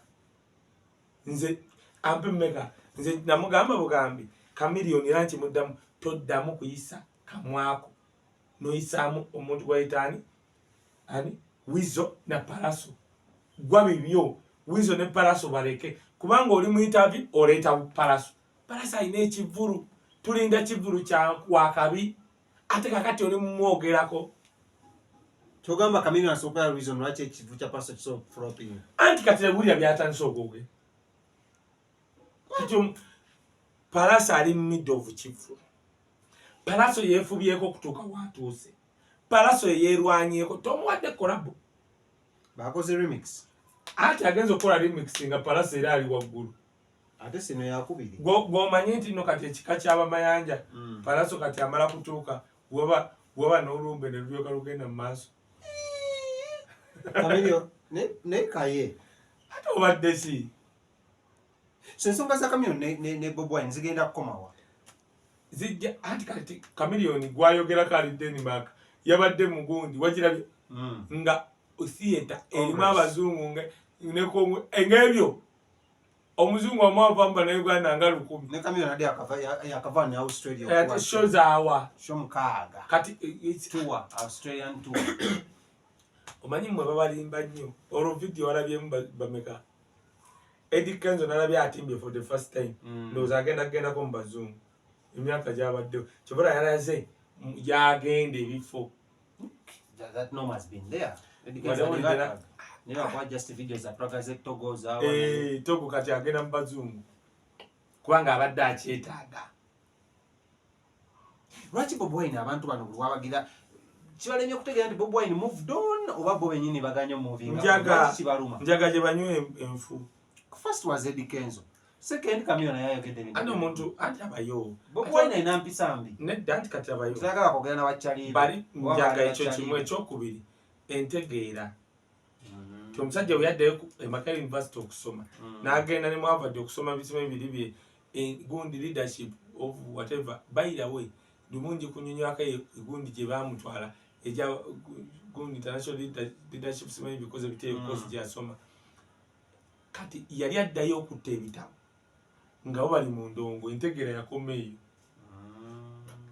Nze ampe mmeka? Nze namugamba bugambi Chameleone, era nkimuddamu, toddamu kuyisa kamwako noyisaamu omuntu gwayita ani ani Wizo na Palaso. Gwa bibyo, Wizo ne Palaso baleke, kubanga oli mu interview oleeta Palaso. Palaso alina ekivulu, tulinda kivulu kya wakabi, ate kakati oli mumwogerako. Kyogamba Chameleone asooka reason lwaki ekivu kya Palaso kisobola flopping? Anti kati wulira byatandise okwogera. Kati Palaso ali mu middle of kivulu. Palaso yeefubyeko okutuuka watuuse. Palaso yeerwanyeeko, tomuwadde collabo. Bakoze remix. Anti agenza okukola remix nga Palaso era ali waggulu. Ate sino yakubiri. Gw'omanyi nti no kati ekika ky'abamayanja, Palaso kati amala kutuuka, waba n'olumbe ne lulyoka lugenda mu maaso. Chameleone ne kaye. Ate obadde ki? So ensonga za Chameleone ne Bobi Wine zigenda kukomawa? Zijja, anti kati Chameleone gwayogerako ali Denmark, yabadde mugundi wagirabye nga theatre erimu Congress. Abazungu ng'ebyo omuzungu omwava mu Bannayuganda nga 1000. Ne Chameleone ade yakava ne Australia. Ate show zaawa? Show 6. Kati tour, Australian tour. Omanyi mmwe babalimba nnyo. Olwo video walabyemu bameka? Eddie Kenzo nalabye atimbye for the first time. Ndowooza agenda kugendako mu bazungu, emyaka gyabaddewo kyobala yalaze gyagenda ebifo. That norm has been there. Eddie Wali Kenzo owulidde never kuwa just videos za Praga ze Togo za Eh, Togo. Kati agenda mu bazungu kubanga abadde akyetaaga. Lwaki Bobi Wine abantu bano buli wabagira kibalemye okutegeera nti Bobi Wine moved on, oba bo bennyini baganye moving? Njaga. Lwaki kibaluma? Njaga gye banywa enfu. First was Eddie Kenzo, second Chameleone naye ayogedde ebintu. Anti omuntu anti abayo. Bobi Wine alina mpisa mbi. Nedda, anti kati abayo. Tayagala kwogera na bakyalibe. Bali Oba njaga. bali Ekyo kimu. bakyalibe. Ekyokubiri, entegeera ti omusajja bwe yaddayo e Makerere University okusoma, n'agenda ne mu Harvard okusoma ebisoma ebiri bye, gundi leadership of whatever. By the way, lumu ngikunyonywako egundi gye baamutwala egya gundi international leadership, simanyi bikoze bitya, course gyasoma. Kati yali addayo okutta ebitabo nga bo bali mu ndongo, entegeera yakoma eyo.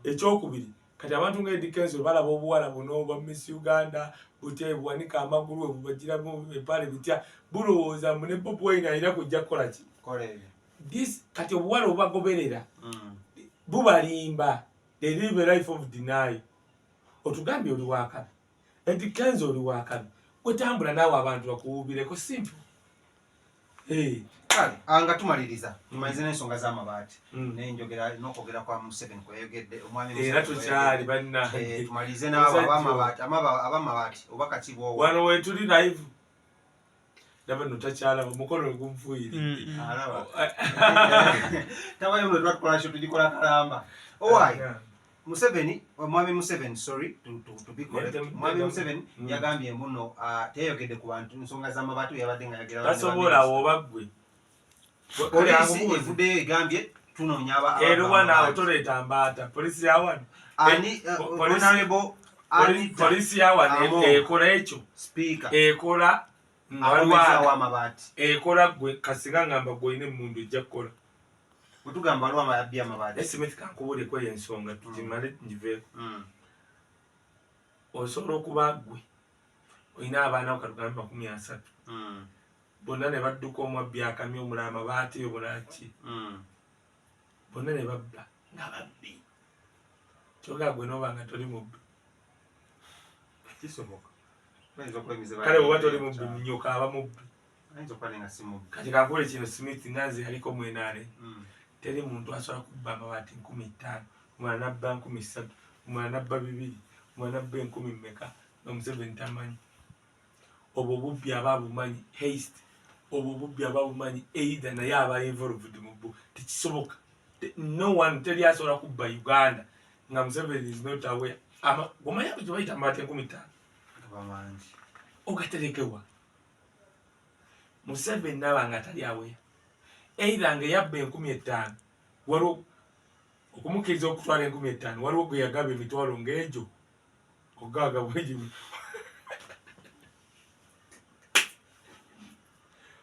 Ekyokubiri, kati abantu nga Eddy Kenzo balaba obuwala buno bwa Miss Uganda butya, buwanika amagulu, bubagiramu empale bitya, bulowooza mbu ne Bobi Wine alina kujja kukola ki. Kola ebyo. This kati obuwala obubagoberera bubalimba. They live a life of denial. Otugambye oli wakabi, Eddy Kenzo oli wakabi, gwetambula naawe abantu bakuwuubireko, simple. Hey. Kale nga tumaliriza, tumalize n'ensonga z'amabaati nenjogera n'okwogera kwa Museveni kweyogedde omwami Era Museveni. Tukyali bannange. Tumalirize n'abo Musajja ab'amabaati oba kakibwowa. Wano wetuli live, ndaba no takyalaba, omukono gunfuuyire. Alaba tabayo muno, twatukola kyo tugikola kalamba. Owai Museveni, Mwami Museveni, sorry to be correct, Mwami Museveni yagambye mbuno teyayogedde ku bantu nsonga z'amabaati, yabadde nga yagera Tasobola oba ggwe. Poliisi evuddeyo egambye tunoonya aba Eruwa naawe toleeta mbaata, polisi ya wano. Ani Honorable Anita Polisi ya wano Among. ekola ekyo. Speaker. Ekola nga waliwo Akomezaawo amabaati. Ekola gwe kasinga ngamba gwe olina emmundu ejja kukola. Bwe tugamba waliwo ababbi amabaati. Smith, kankubuuleko eyo ensonga tugimale ngiveeko. Osobola okuba ggwe olina abaana bo katugambe 30, bonna ne badduka, omu abbi akamyu, omulala amabaati, omulala ki, bonna ne babba nga babbi, kyogera gwe nooba nga toli mubbi. Kisoboka. Bayinza okuba emize. Kale bw'oba toli mubbi, nyoka aba mubbi. Ayinza okuba naye nga si mubbi. Kati kankule kino, Smith, nga nze yaliko mwenaane, teri muntu asobola kubba amabaati 5000, omulala nabba 3000, omulala nabba 2, omulala nabba enkumi mmeka, nga Museveni tamanyi. Obwo obubbi aba abumanyi, heist, obwo obubbi aba abumanyi, either naye aba involved mu bwo. Tekisoboka. No one, teri asobola kubba Uganda nga Museveni is not aware. Omanyi kye bayita amabaati 5000? Gaba mangi. Ogaterekewa? Museveni naba nga tali aware, either nga eyabba 5000, waliwo okumukkiriza okutwala 5000, waliwo gwe yagaba emitwalo ng'egyo ogaaga bwegimu.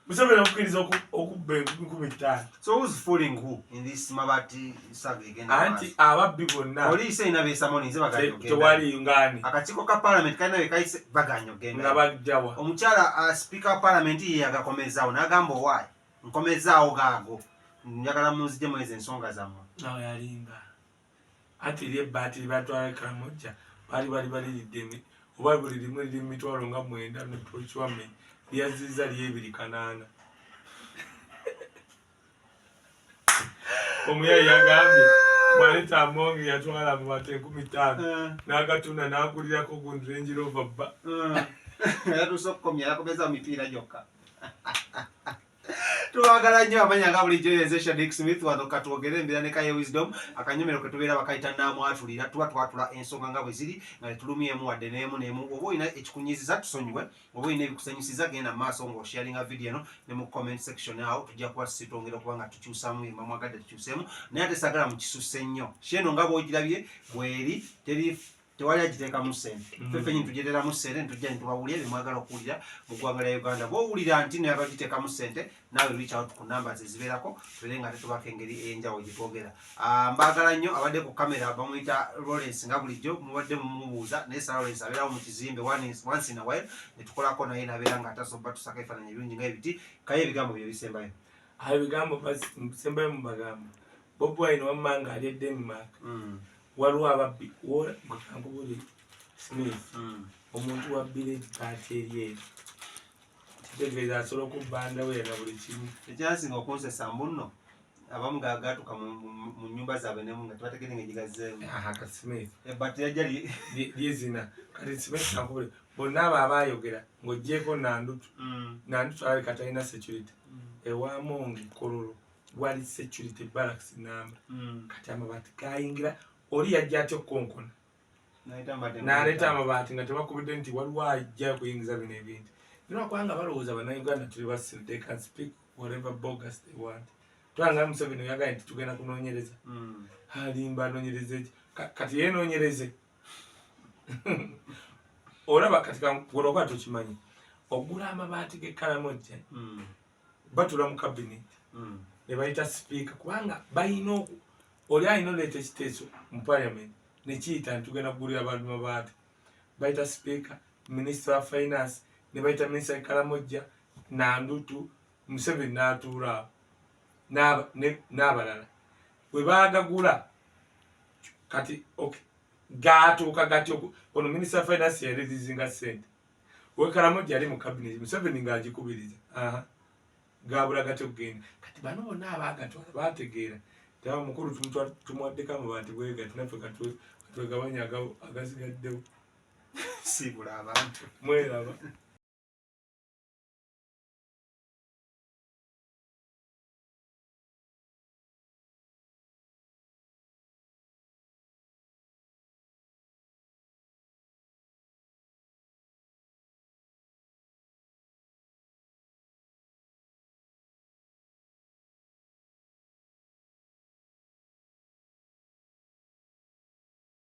Museveni amukkiriza okubba 5000. So who's fooling who in this mabaati saga egenda Anti maaso? ababbi bonna Poliisi erina beesamoni nze baganye ogenda. Tewali ngaani. Akakiiko ka parliament kalina be kayise, baganye ogenda. Nga bajjawa? Omukyala speaker wa parliament ye yagakomezaawo n'agamba, owaayi, nkomezaawo gaago, njagala munzijemu ezo ensonga zammwe. Nawe yalimba. Anti eri ebbaati lyebatwala Karamojja baali bali baliridde oba buli limu liri mu mitwalo nga 9 ne procurement lyazizza lyebiri kanaana. Omuyayi yagambye Bwaleta Amongi yatwala amabaati 5000 n'agatunda n'agulirako gundi Range Rover bba. Yatuuse okukomya, yakomeza mu mipiira gyokka. Tubagala nnyo amanya nga bulijjo yenze Shadik Smith wano katwogere embeera ne Kaye Wisdom. Akanyomero ke tubeera bakayita naamwatulira, tuba twatula ensonga nga bwe ziri nga tetulumyemu wadde n'emu n'emu. Oba olina ekikunyiziza tusonyiwe, oba olina ebikusanyusiza genda mu maaso ng'osharinga video eno ne mu comment section awo tujja kuba tusitongera okuba nga tukyusamu byemba mwagadde tukyuseemu, naye ate sagala mukisusse nnyo. Sheno nga bw'ogirabye bweri, teri tewali agiteekamu ssente. Ffe ffennyini tugyeteramu ssente netujja netubawulira byemwagala okuwulira mu ggwanga lya Uganda. Bw'owulira nti naye abagiteekamu ssente, naawe reach out ku numbers ezibeerako, tubeere nga tetubaako engeri ey'enjawulo gye twogera. Mbaagala nnyo. Abadde ku kamera bamuyita Lawrence, nga bulijjo mubadde mumubuuza, naye Sir Lawrence abeerawo mu kizimbe once in a while netukolako naye nabeera nga atasobola tusako ebifaananyi ebirungi nga ebiti. Kaye, ebigambo bye bisembayo. Ayo ebigambo bisembayo mu magambo Bobi Wine wamma nga ali e Denmark, waliwo ababbi gwe kankubuli Smith, omuntu wabbira ebbaati eryeru kitegeeza asobola okubba ndaweera na buli kimu. Ekyasinga okunsesa mbu nno abamu gatuuka mu nnyumba zaabwe nemu nga tebategere nga gigazzeemu. Aha, kati Smith Ebbaati yajja lyezina. Kati Smith, kankubuli bonna abo abayogera ng'ogyeko Nandutu, Nandutu alabika talina security. Ewamonge Kololo wali security barracks namba. Kati amabaati gayingira, oli yajja atya okukonkona n'aleeta amabaati nga tebakubidde nti waliwo ajja okuyingiza bino ebintu? Nolwakubanga balowooza Bannayuganda tuli basiru, they can speak whatever bogus they want. Twanga Museveni oyagala nti tugenda kunoonyereza, alimba, anoonyereza eki? Kati yeenoonyereze. Olaba kati olwokuba tokimanyi, ogula amabaati g'e Karamojja, batula mu cabinet ne bayita sipiika, kubanga balina oli alina oleeta ekiteeso mu parliament nekiyita nti tugenda kugulira abantu mabaati. Bayita sipiika, minisita wa finance, ne bayita minisita Karamojja, Nandutu, Museveni n'atuula awo n'abalala bwe baagagula. Kati gatuuka gati ono minisita wa finance yareleasinga sente, wekaramojja yali mu cabinet, Museveni ng'agikubiriza, gabula gatya okugenda? Kati bano bonna abaagatwala bategeera taba mukulu tumuwaddeko amabaati bwegati, naffe katwegabanya agasigaddewo. Siibula abantu. Mweraba.